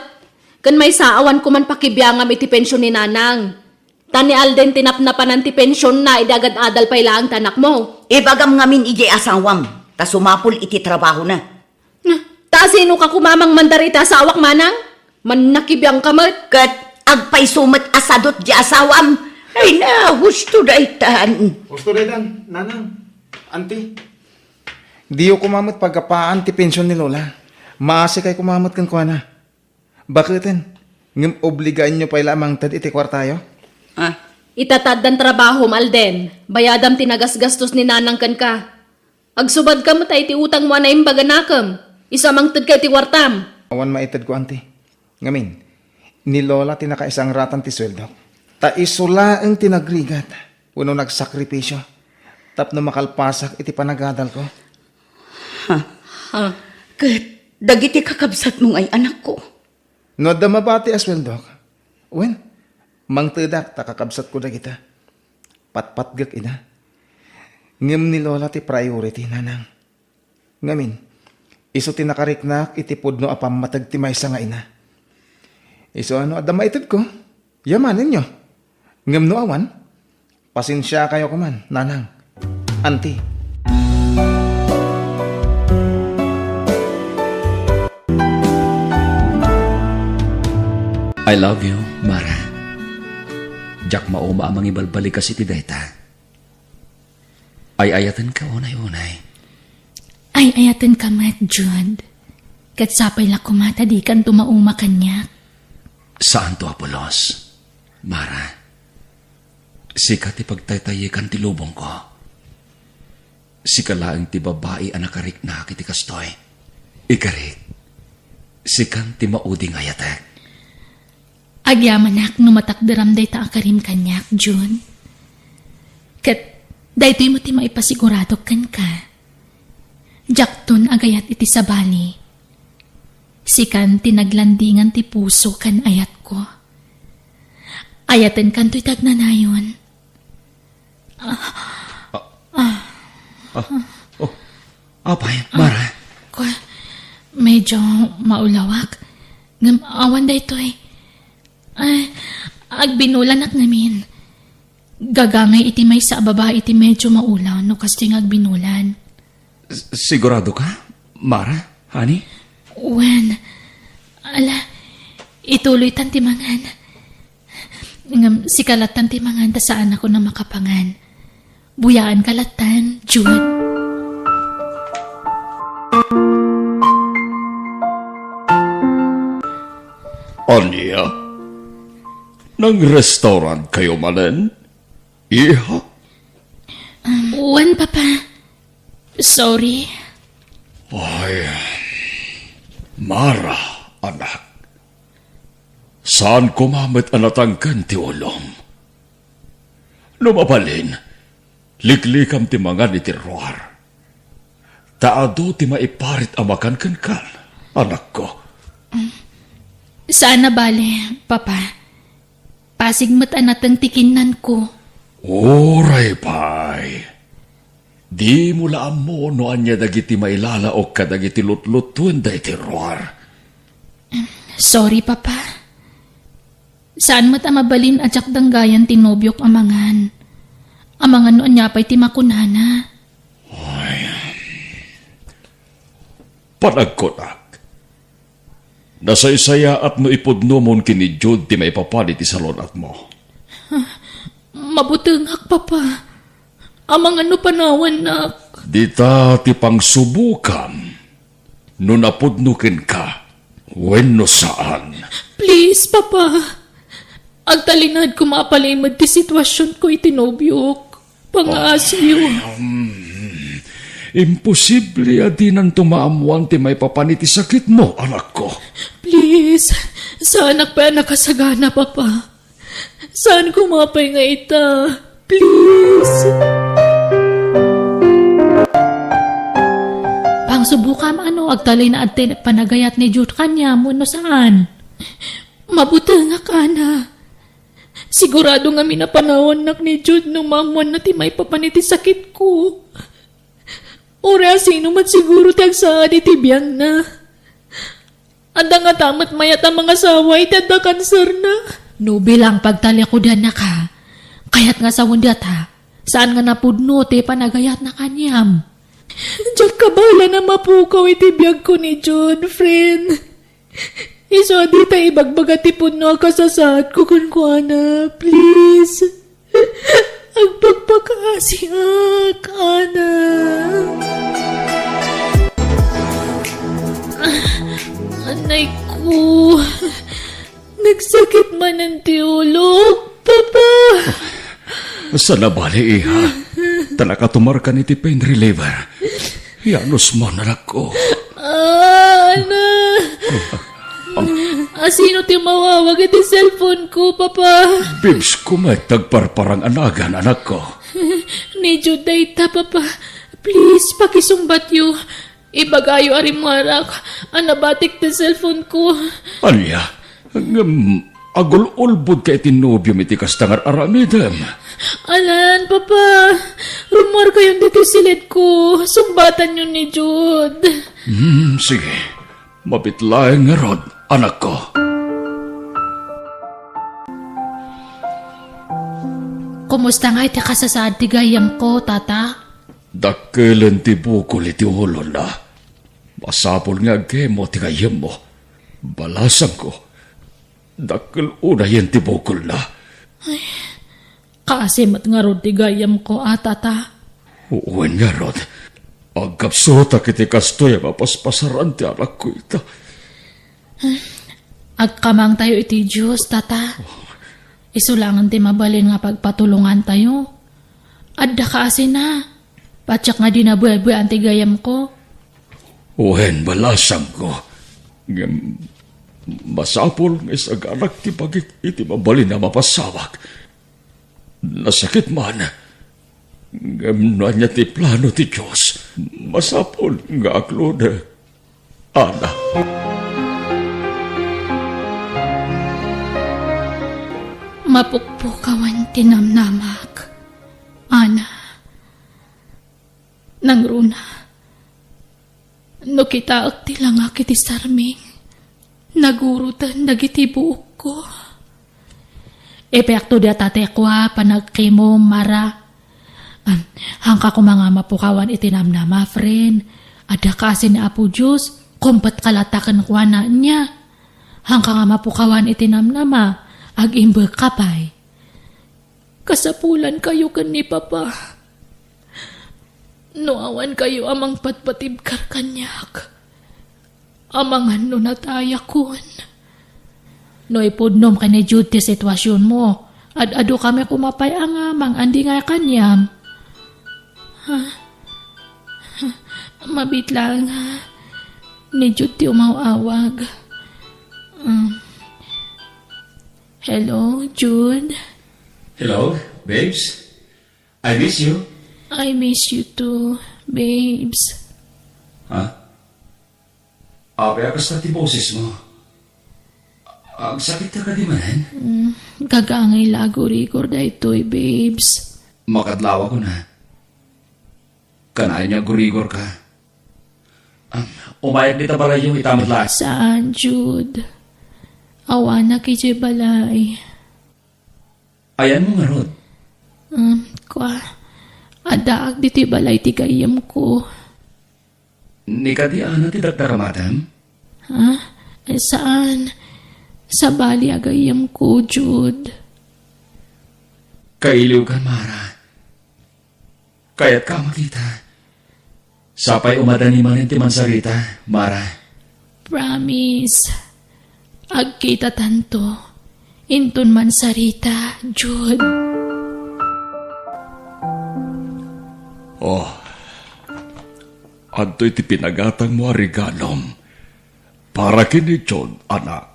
Ken maysa, awan koman pakibiangam iti pension ni nanang. Ta ni Alden ti napnapanan ti pensionna idi agad-adal pay laeng ti anakmo. Ibagam ngamin idiay asawam, ta sumapul iti trabahona. Na, ta sino ka koma mangmandar iti asawak, manang? Mannakibiang ka met. Ket agpayso met a sadut diay asawam. Ay na, husto daytan. Husto daytan, nanang. Anti. Diyo koma met pagapaan ti pension ni Lola. Maasikay koma met kenkuana. Baketen, ngem obligaenyo pay la a mangted iti kuartayo? Ah. Ita ta addan trabahom, Alden. Bayadam ti nagasgastos ni nanang kenka. Agsubadka met iti utangmo a naimbag a nakem. Isu a mangtedka iti kuartam. Awan maitedko, anti. Ngamin, ni Lola ti nakaisangratan ti sueldok. Ta isu laeng ti nagrigat wenno nagsakripisio tapno makalpasak iti panagadalko. Ha? Ha? Ket dagiti kakabsatmo ngay, anakko? No adda mabati a sueldok, wen, mangtedak ta kakabsatko dagita. Patpatgek ida. Ngem ni Lola ti priority, nanang. Ngamin, isu ti nakariknak iti pudno a pammateg ti maysa nga ina. Isu a no adda maitedko, yamanenyo. Ngem no awan, pasensiakayo koman, nanang. Anti. I love you, Mara. Diak mauma a mangibalbalikas iti dayta. Ay-ayatenka unay-unay. Ay-ayatenka met, Jude. Ket sapay la koma ta dikanto mauma kaniak. Saanto a pulos, Mara. Sika ti pagtaytayekan ti lubongko. Sika laeng ti babai a nakariknak iti kastoy. Ikarik, sikan ti maudi nga ayatek. Agyamanak no matakderam dayta a karim kaniak, June. Ket daytoy met ti maipasiguradok kenka. Diakton agayat iti sabali. Sikan ti naglandingan ti puso ken ayatko. Ayatenkanto iti agnanayon. Ah, ah, oh, apay, Mara? Kua, medyo maulawak. Ngem awan daytoy. Ay, agbinulanak ngamin. Gagangay iti maysa a babai ti medyo maulaw no kastoy nga agbinulan. S-, sigurado ka, Mara? Honey? Wen, ala, ituloytan ti mangan. Ngem sika lattan ti mangan ta saanakon a makapangan. Buyaanka lattan, Jude. Ania? Nang-restaurant kayo manen? Iha? Um, wen, Papa. Sorry. Ay, Mara, anak. Saan koma met a natangken ti ulom. No mabalin, liklikam ti mangan iti ruar. Ta adu ti maiparit a makan kenka, anakko. Saan a bale, Papa. Pasig met a nateng ti kinnanko. Uray pay. Dimo la ammo no ania dagiti mailalaok kadagiti lutlutuen daytoy ruar. Sorry, Papa. Saan met a mabalin a diak danggayan ti nobiok a mangan. Amangan no ania pay ti makunana. Ay, Panagkunak. Nasaysayaat no ipudnomon ken ni Jude ti maipapan iti salun-atmo. Mabutengak, Papa. Amangan no panawannak. Dita ti pangsubokam no napudno kenka wenno saan. Please, Papa. Agtalinaed koma a palimed ti situasionko iti nobiok. Pangaasiyo. Ah, mm. Imposible a dinanto maammoan ti maipapan iti sakitmo, anakko. Please, saanak pay a nakasagana, Papa. Saan koma pay nga ita. Please. Pangsubokam no agtalinaed ti panagayat ni Jude kaniam wenno saan. Mabutengak, Ana. Sigurado ngamin a panawannak ni Jude no maammoanna ti maipapan iti sakitko. Uray asino met siguro ti agsaad iti biangna. Adda ngata met mayat a mangasawa iti adda kanserna. No bilang pagtalikudannak, kayat nga sawen dayta, saan nga napudno ti panagayatna kaniam. Diak kabaelan a mapukaw iti biagko ni Jude, friend. Isu a dita ibagbaga ti pudno a kasasaadko kenkuana. Please. Agpakpakaasiak, Ana. Anay ko. Nagsakit manen ti ulok, Papa. Saan a bale, iha. Ta nakatumarkan iti pain reliever. Ianusmon, anakko. Ah, Ana. Asino ti umawawag iti cellphone ko, Papa? Bibs ko met ti agparparang a nagan, anakko. Ni Jude dayta, Papa. Please, pakisungbatyo. Ibagayo a rimmuarak a nabatik ti cellphone ko. Ania? Ngem agul-ulbodka iti nobiom iti kasta nga ar-aramidem? Alan, Papa. Rummuarkayon ditoy siled ko. Sungbatanyo ni Jude. Hmm, sige. Mabiit laeng ngarud, anakko. Kumusta ngay ti kasasaad ti gayyemko, Tata? Dakkelen ti bukol iti ulona. Masapul nga agkemo ti gayyemmo. Balasangko, dakkel unayen ti bukolna. Ay, kaasi met ngarud ti gayyemko a, Tata. Wen ngarud, agkapsutak iti kastoy a mapaspasaran ti anakko ita. Agkamangtayo iti Dios, Tata. Isu laengen ti mabalin nga pagpatulongantayo. Adda kaasina. Patiek nga dina buebuean ti gayyemko. Wen, balasangko. Ngem masapul nga isaganak ti bagik iti mabalin a mapasawak. Nasakit man. Ngem no ania ti plano ti Dios, masapul nga akludek. Ana. Mapukpukawan ti namnamak. Ana. Nangruna, no kitaek ti langak iti sarming, naguroten dagiti buokko. Epekto dayta ti kua panagkemo, Mara. Am, hangka koma nga mapukawan iti namnama, friend. Adda kaasi ni Apo Dios, kumpetka latta kenkuana ania. Hangka nga mapukawan iti namnama, agimbegka pay. Kasapulankayo ken ni Papa. No awankayo a mangpatpatibkar kaniak, amangan no natayakon. No ipudnom ken ni Jude ti situasionmo, ad-adu kami koma pay a nga mangandingay kaniam. Ha? Mabiit laeng, ha? Ni Jude ti umaw-awag. Um, hello, Jude? Hello, babes? I miss you. I miss you too, babes. Ha? Apay a kasta ti bosesmo? Agsakitka kadi manen? Mm, gagangay la a gurigor daytoy, babes. Makadlawakon, ha? Kanayon nga agurigorka. Ah, umayak dita balayyo, ita met laeng. Saan, Jude? Awanak idiay balay. Ayanmo ngarud? Um, kua, addaak ditoy balay ti gayyemko. Ni kadi Ana ti dakdaramatem? Ha? Eh, saan. Sabali a gayyemko, Jude. Kailiwka, Mara. Kayatka a makita. Sapay umadani manen ti mansarita, Mara. Promise. Agkitatanto. Inton mansarita, Jude. Oh. Adtoy ti pinagatangmo a regalom para ken ni Jude, anak.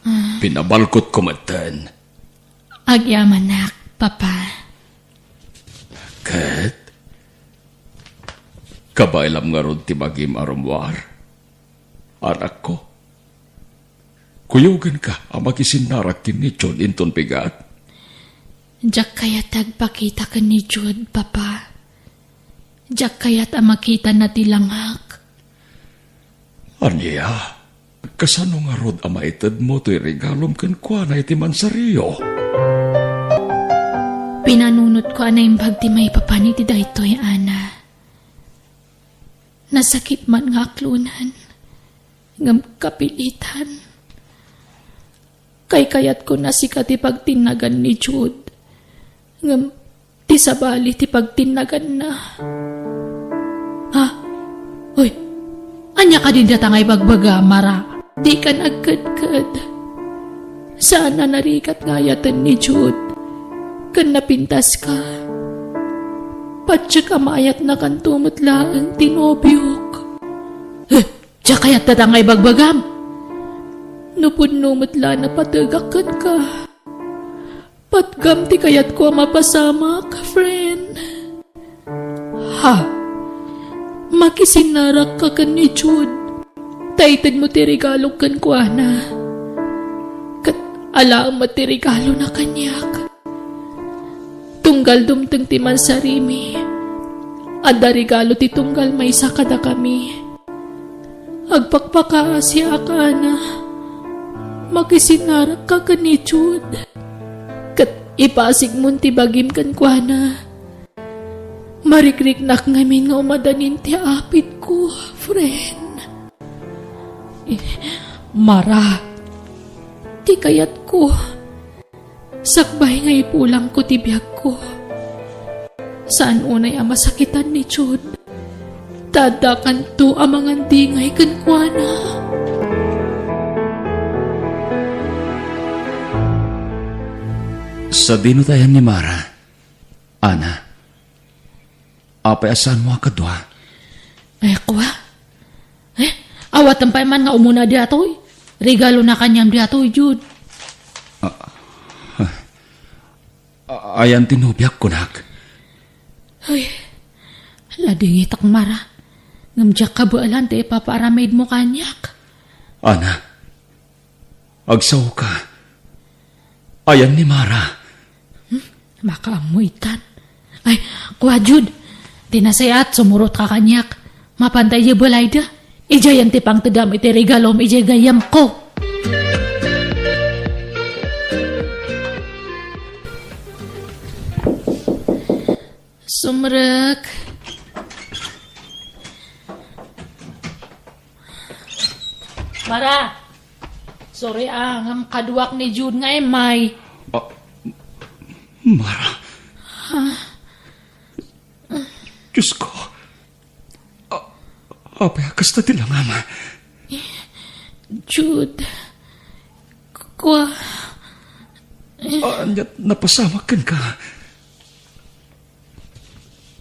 Ah. Pinabalkotko metten. Agyamanak, Papa. Ket? Kabaelam ngarud ti bagim a rummuar, anakko? Kuyogenka a makisinnarak ken ni Jude inton bigat? Diak kayat ti agpakita ken ni Jude, Papa. Diak kayat a makitana ti langak. Ania? Kasano ngarud a maitedmo toy regalom kenkuana iti mansario? Pinanunotko a naimbag ti maipapan iti daytoy, Ana. Nasakit man nga aklonan, ngem kapilitan. Kaykayatko a sika ti pagtinnagan ni Jude, ngem ti sabali ti pagtinnaganna. Ha? Uy, ania kadi dayta nga ibagbaga, Mara? Dikan agkedked. Saan a narigat nga ayaten ni Jude ken napintaska. Patiek a maayatnakanto met laeng ti nobiok. Eh, diak kayat dayta nga ibagbagam. No pudno met la a napategak kenka. Patgam ti kayatko a mapasamak, friend. Ha? Makisinnarakka ken ni Jude. Ta itedmo ti regalok kenkuana. Ket alaem met ti regalona kaniak. Tunggal dumteng ti mansarimi, adda regalo ti tunggal maysa kadakami. Agpakpakaasiak, Ana. Makisinnarakka ken ni Jude. Ket ipasigmon ti bagim kenkuana. Marikriknak ngamin nga umadanin ti apitko, friend. Eh, Mara, ti kayatko. Sakbay nga ipulangko ti biagko. Saan unay a masakitan ni Jude. Ta addakanto a mangandingay kenkuana. Sadino ti ayan ni Mara, Ana? Apay a saanmo a kadua? Ay, kua? Eh, awaten pay man nga umuna daytoy. Regalona kaniam daytoy, Jude. Ah, ah, ah, ayan ti nobiak, kunak. Ay, ladingitak, Mara. Ngem diak kabaelan ti ipapaaramidmo kaniak. Ana, agsaoka. Ayan ni Mara. Hmm? Makaammo itan. Ay, kua, Jude. Ti nasayaat, sumurotka kaniak. Mapanta idiay balayda. Idiayen ti pangtedam iti regalom idiay gayyemko. Sumrek. Mara! Sorry, ah, ngem kaduak ni Jude nga immay. Ah, Mara. Diyos ko. Ah, apay a kasta ti langam? Jude. Kua. Ah, ania ti napasamak kenka?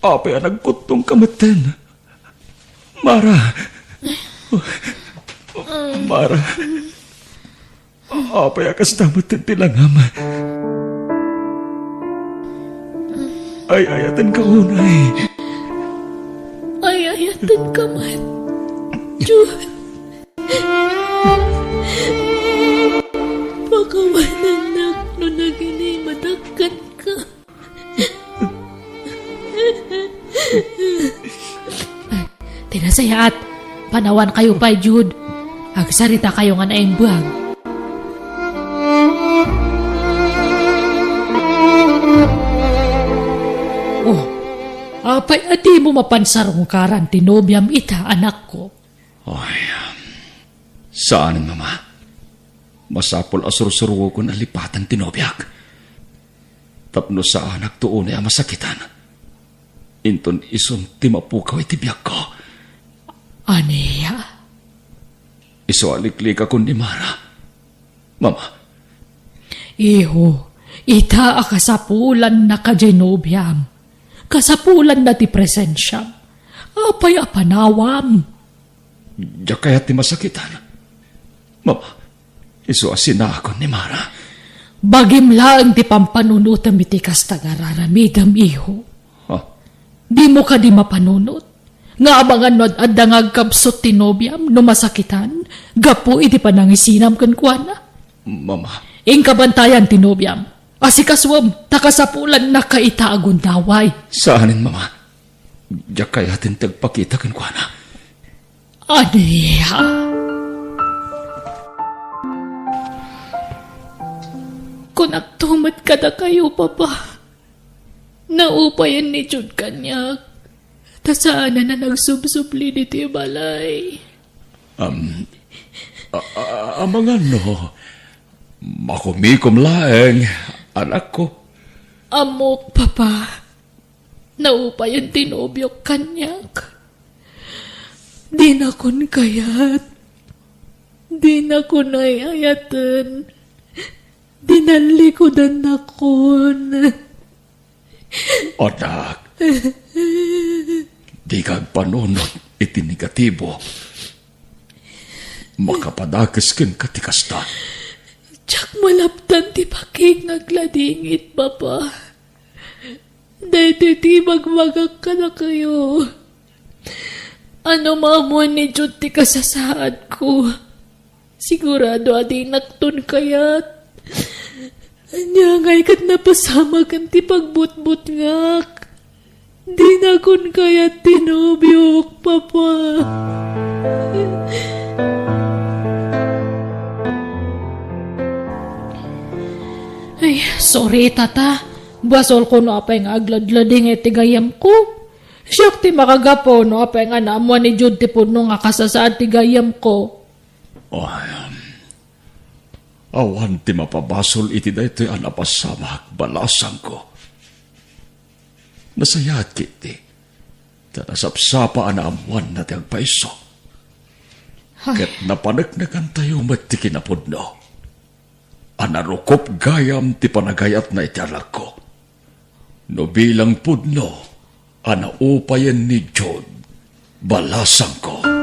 Apay a nagkuttongka metten? Mara! Mara! Apay a kasta met ti langam? Ay-ayatenka unay. Ay-ayatenka met. Diyos. Pakawanennak no naginimedak kenka. Ti nasayaat, panawankayo pay, Jude. Agsaritakayo nga naimbag. Oh, Apay a dimo mapan sarungkaran ti nobiam ita, anakko? Ay, saanen, Mama. Masapul a sursuruogen a lipaten ti nobiak. Tapno saanakto unay a masakitan. Inton isun ti mapukaw iti biagko. Ania? Isu a liklikakon ni Mara. Mama. Iho, ita a kasapulanna kadi nobiam. Kasapulanna ti presensiam. Apay a panawam? Diak kayat ti masakitan. Mama, isu a sinaakon ni Mara. Bagim laeng ti pampanunotem iti kasta nga ar-aramidem, iho. Ha? Dimo kadi mapanunot nga amangan no ad-adda nga agkabsut ti nobiam no masakitan gapu iti panangisinam kenkuana? Mama. Inka bantayan ti nobiam. Asikasuem, ta kasapulannaka ita a gundaway. Saanen, Mama. Diak kayaten ti agpakita kenkuana. Ania? Kunakto met kadakayo, Papa. Naupayen ni Jude kaniak, ta saanen a nagsubsubli ditoy balay. Am, a, a, amangan no makumikom laeng, anakko. Ammok, Papa. Naupayen ti nobiok kaniak. Dinakon kayat. Dinakon ay-ayaten. Dinallikudannakon. Anak, dika agpanunot iti negatibo. Makapadakes kenka ti kasta. Diak malaptan ti pakik nga agladingit, Papa. Daytoy ti ibagbagak kadakayo. Ano maammoen ni Jude ti kasasaadko? Sigurado a dinakton kayat. Ania ngay ket napasamaken ti pagbutbutngak. Dinakon kayat ti nobiok, Papa. Ay, sorry, Tata. Basolko no apay nga agladlading iti gayyemko. Siak ti makagapu no apay nga naammoan ni Jude ti pudno nga kasasaad ti gayyemko. Ay, awan ti mapabasol iti daytoy a napasamak, balasangko. Nasayaat ketdi, ta nasapsapa a naammoanna ti agpayso. Ay. Ket napaneknekantayo met ti kinapudno a narukop gayam ti panagayatna iti anakko. No bilang pudno a naupayen ni Jude, balasangko.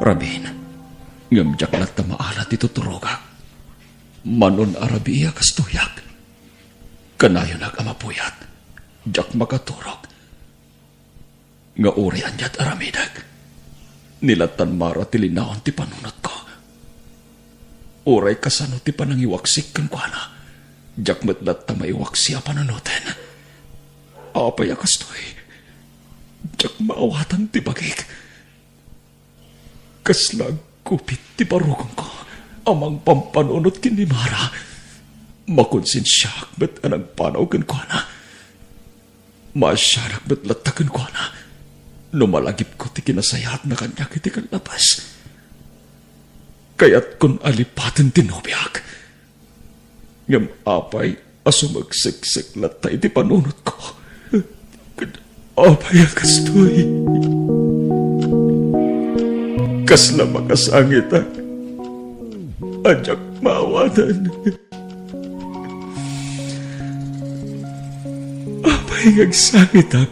Ramin, ngem diak latta maala ti tuturogak. Manon a rabii a kastoyak. Kanayonak a mapuyat. Diak makaturog. Nga uray aniat aramidek, ni lattan Mara ti linaon ti panunotko. Uray kasano ti panangiwaksik kenkuana, diak met latta maiwaksi a panunoten. Apay a kastoy? Diak maawatan ti bagik. Kasla agkupit ti barukongko a mangpampanunot ken ni Mara. Makonsensiaak met a nagpanaw kenkuana. Maasianak met latta kenkuana no malagipko ti kinasayaatna kaniak iti kallabas. Kayatkon a lipaten ti nobiak. Ngem apay a sumagseksek latta iti panunotko? Apay a kastoy? Kasla makasangitak a diak maawatan. Apay nga agsangitak?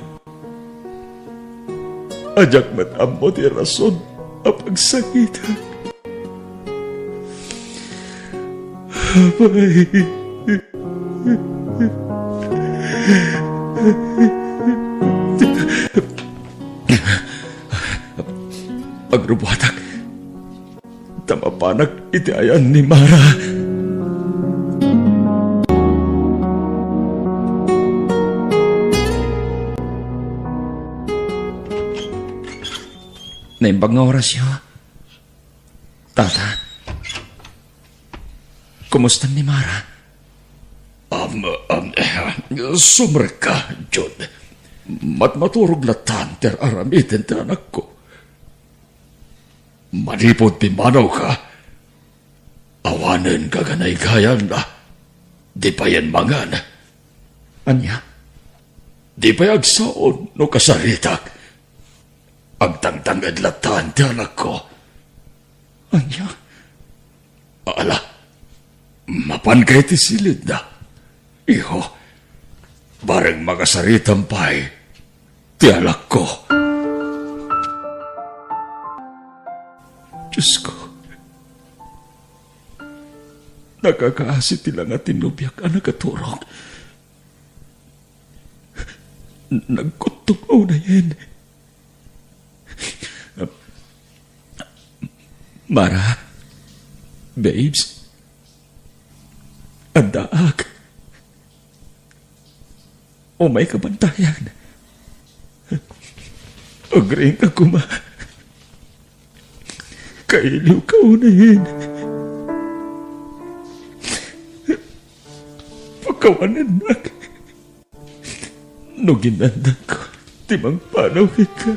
A diak met ammo ti rason a pagsangitak. Apay. Agrubuatak. Ta mapanak iti ayan ni Mara. Naimbag nga orasyo. Tata, kumusta ni Mara? Am, am, Sumrekka, Jude. Matmaturog lattan ti ar-aramiden ti anakko. Manipud pimmanawka, awanen gaganaygayam, di payen mangan. Ania? Di pay agsao no kasaritak. Agtangtanged lattan ti anakko. Ania? Ala, mapanka iti silidna. Iho, bareng makasaritam pay ti anakko. Diosko, nakakaasi ti langa ti nobiak a nagaturong. Nagkuttok unayen. Mara, babes, addaak. Umayka bantayan. Agriingka koma. Kailiwka unayen. Pakawanennak. No ginandangko ti mangpanaw kenka.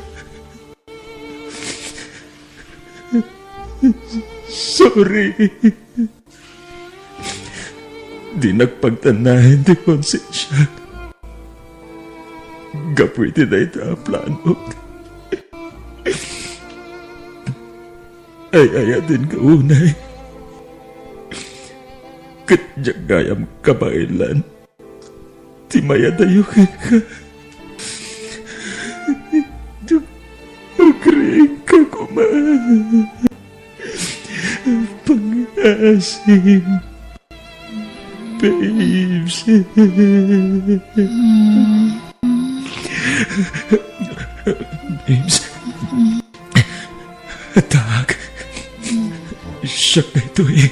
Sorry. Dinak pagtannaen ti konsensiak gapu iti dayta a planok. Ay-ayatenka unay. Ket diak gayam kabaelan ti mayadayo kenka. Agriingka koma. Pangaasim, babes. Babes. Addaak. Siak daytoy.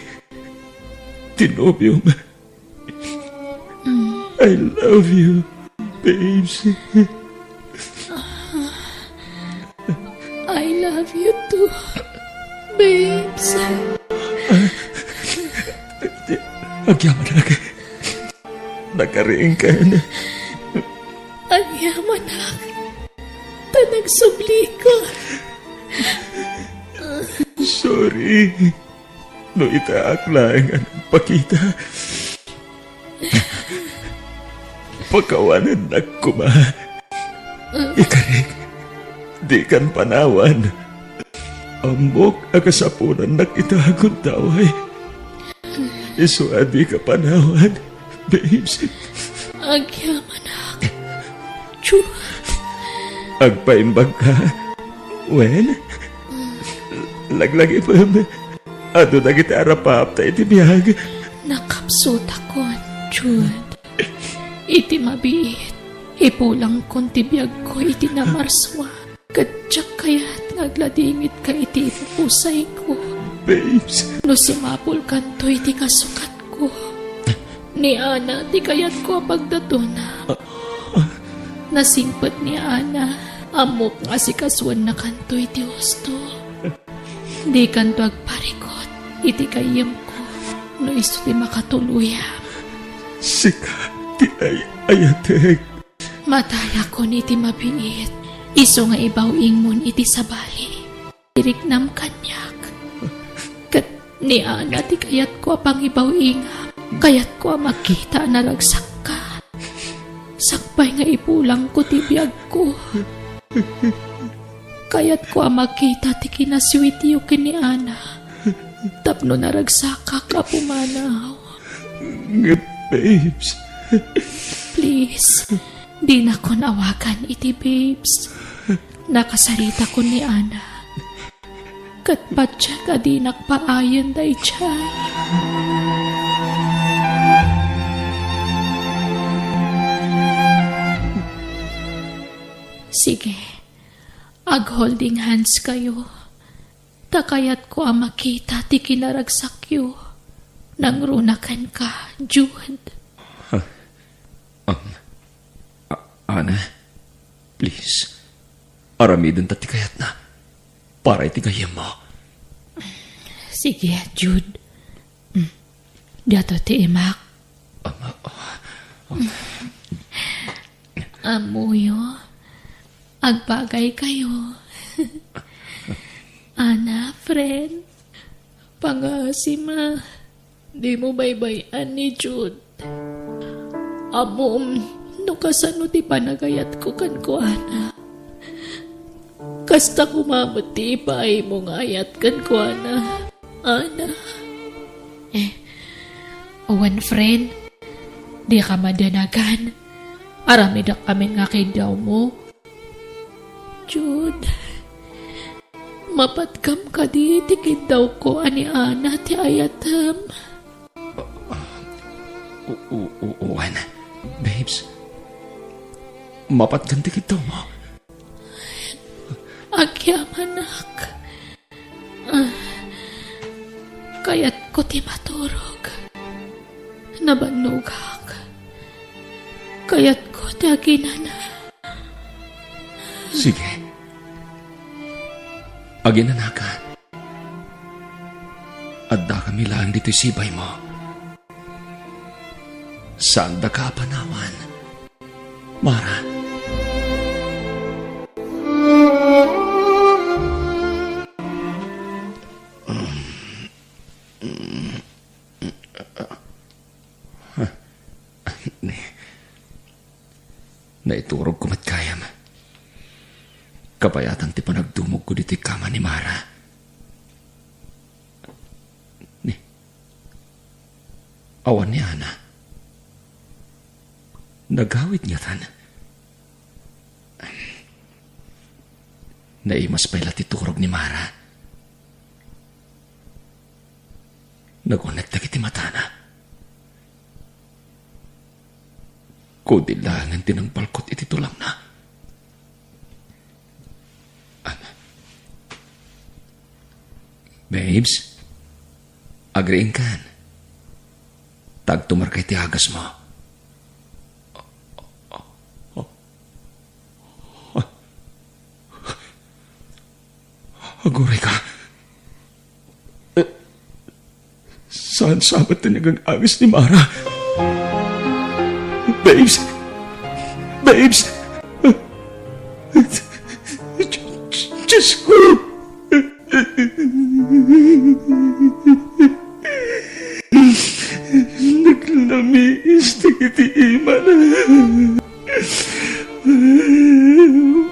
Ti nobiom. I love you, babes. I love you too, babes. Agyamanak. Nakariingkan. Agyamanak. Ta nagsubli ka. Sorry. No itaak laeng a nagpakita, pakawanennak koma. Ikarik, dikan panawan. Ammok a kasapulannak ita a gundaway. Isu a dika panawan, babes. Agyamanak. Juan. Agpaimbagka? Wen? Laglagipem. Adu dagiti arapaapta iti biag. Nakapsutakon, Jude. Iti mabiit, ipulangkon ti biagko iti namarsua. Ket diak kayat nga agladingitka iti ipupusayko. Babes. No sumapulkanto iti kasukatko, ni Ana ti kayatko a pagdatona. Nasingpet ni Ana, ammok nga asikasuennakanto iti husto. Dikanto agparikut iti gayyemko no isu ti makatuluyam. Sika ti ay-ayatek. Matayakon iti mabiit, isu nga ibaw-ingmon iti sabali. Iriknam kaniak. Ket ni Ana ti kayatko a pangibaw-ingam. Kayatko a makita a naragsakka. Sakbay nga ipulangko ti biagko. Kayatko a makita ti kinasuityo ken ni Ana tapno naragsakak a pumanaw. Nga, babes. Please, dinakon awagan iti babes. Nakasaritakon ni Ana. Ket patiek a dinak paayen daydiay. Sige, ag-holding hands kayo. Ta kayatko a makita ti kinaragsakyo. Nangruna kenka, Jude. Um, A-, Ana, please, aramidenta ti kayatna para iti gayyemmo. Sige, Jude. Mm. Diato ti imak. Um, uh, um, Ammoyo, agbagaykayo. Ana, friend, pangasim a dimo baybay-an ni Jude. Ammom no kasano ti panagayatko kenkuana. Kasta koma met ti ipaaymo nga ayat kenkuana, Ana. Eh, wen, friend, dika madanagan. Aramidek amin nga kiddawmo. Jude, mapatkam kadi ti kiddawko a ni Ana ti ayatem? U-, u-, u-, wen, babes, mapatkan ti kiddawmo? Agyamanak. Ah, kayatko ti maturog. Nabannogak. Kayatko ti aginana. Sige. Aginanaka. Addakami laeng ditoy sibaymo. Saandaka a panawan, Mara. Naiturogko met gayam. Kabayatan ti panagdumogko ditoy kama ni Mara. Ni, awan ni Ana. Nagawid ngatan. Naimas pay la ti turog ni Mara. Nagunek dagiti matana. Kudil laengen ti nangpalkut iti tulangna. Babes, agriingkan. Ta agtumarka iti agasmo. Aguray ka. Eh, saan sa met ti nagang-agis ni Mara? Babes! Babes! Diyos ko! Naglamiis dagiti imana.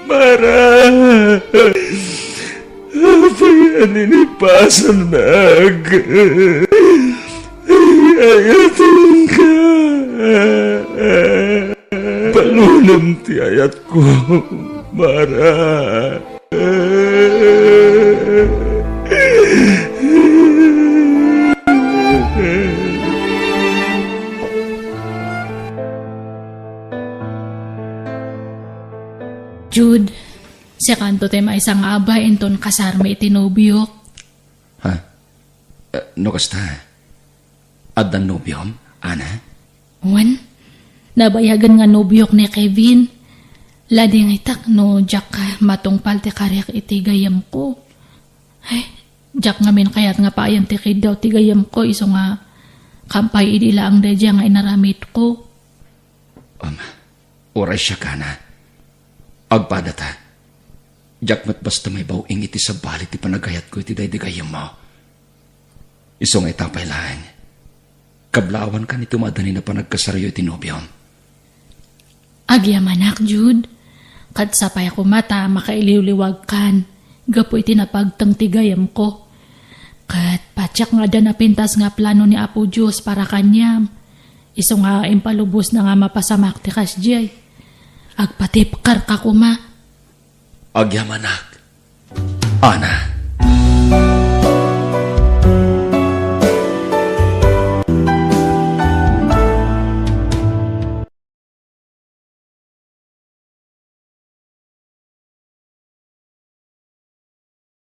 Mara! Apay a ninipasannak? Ayatenka. Balunem ti ayatko, Mara. Jude, sikanto ti maysa nga abay inton kasarmi iti nobiok. Ha? Eh, no kasta, addan nobiom, Ana? Wen, nabayagen nga nobiok ni Kevin. Ladingitak no diak matungpal ti kariak iti gayyemko. Ay, diak ngamin kayat nga paayem ti kiddaw ti gayyemko isu nga kampay idi laeng daydiay nga inaramidko. Um, uray siak, Ana. Agpadata. Diak met basta maibaw-ing iti sabali ti panagayatko iti daydi gayyemmo. Isu nga ita pay laeng, kablawankan iti madanina panagkasaryo iti nobiom. Agyamanak, Jude. Ket sapay koma ta makailiwliwagkan gapu iti napagteng ti gayyemko. Ket patiek nga adda napintas nga plano ni Apo Dios para kaniam. Isu nga impalubosna nga mapasamak ti kasdiay. Agpatipkerka koma. Agyamanak. Ana,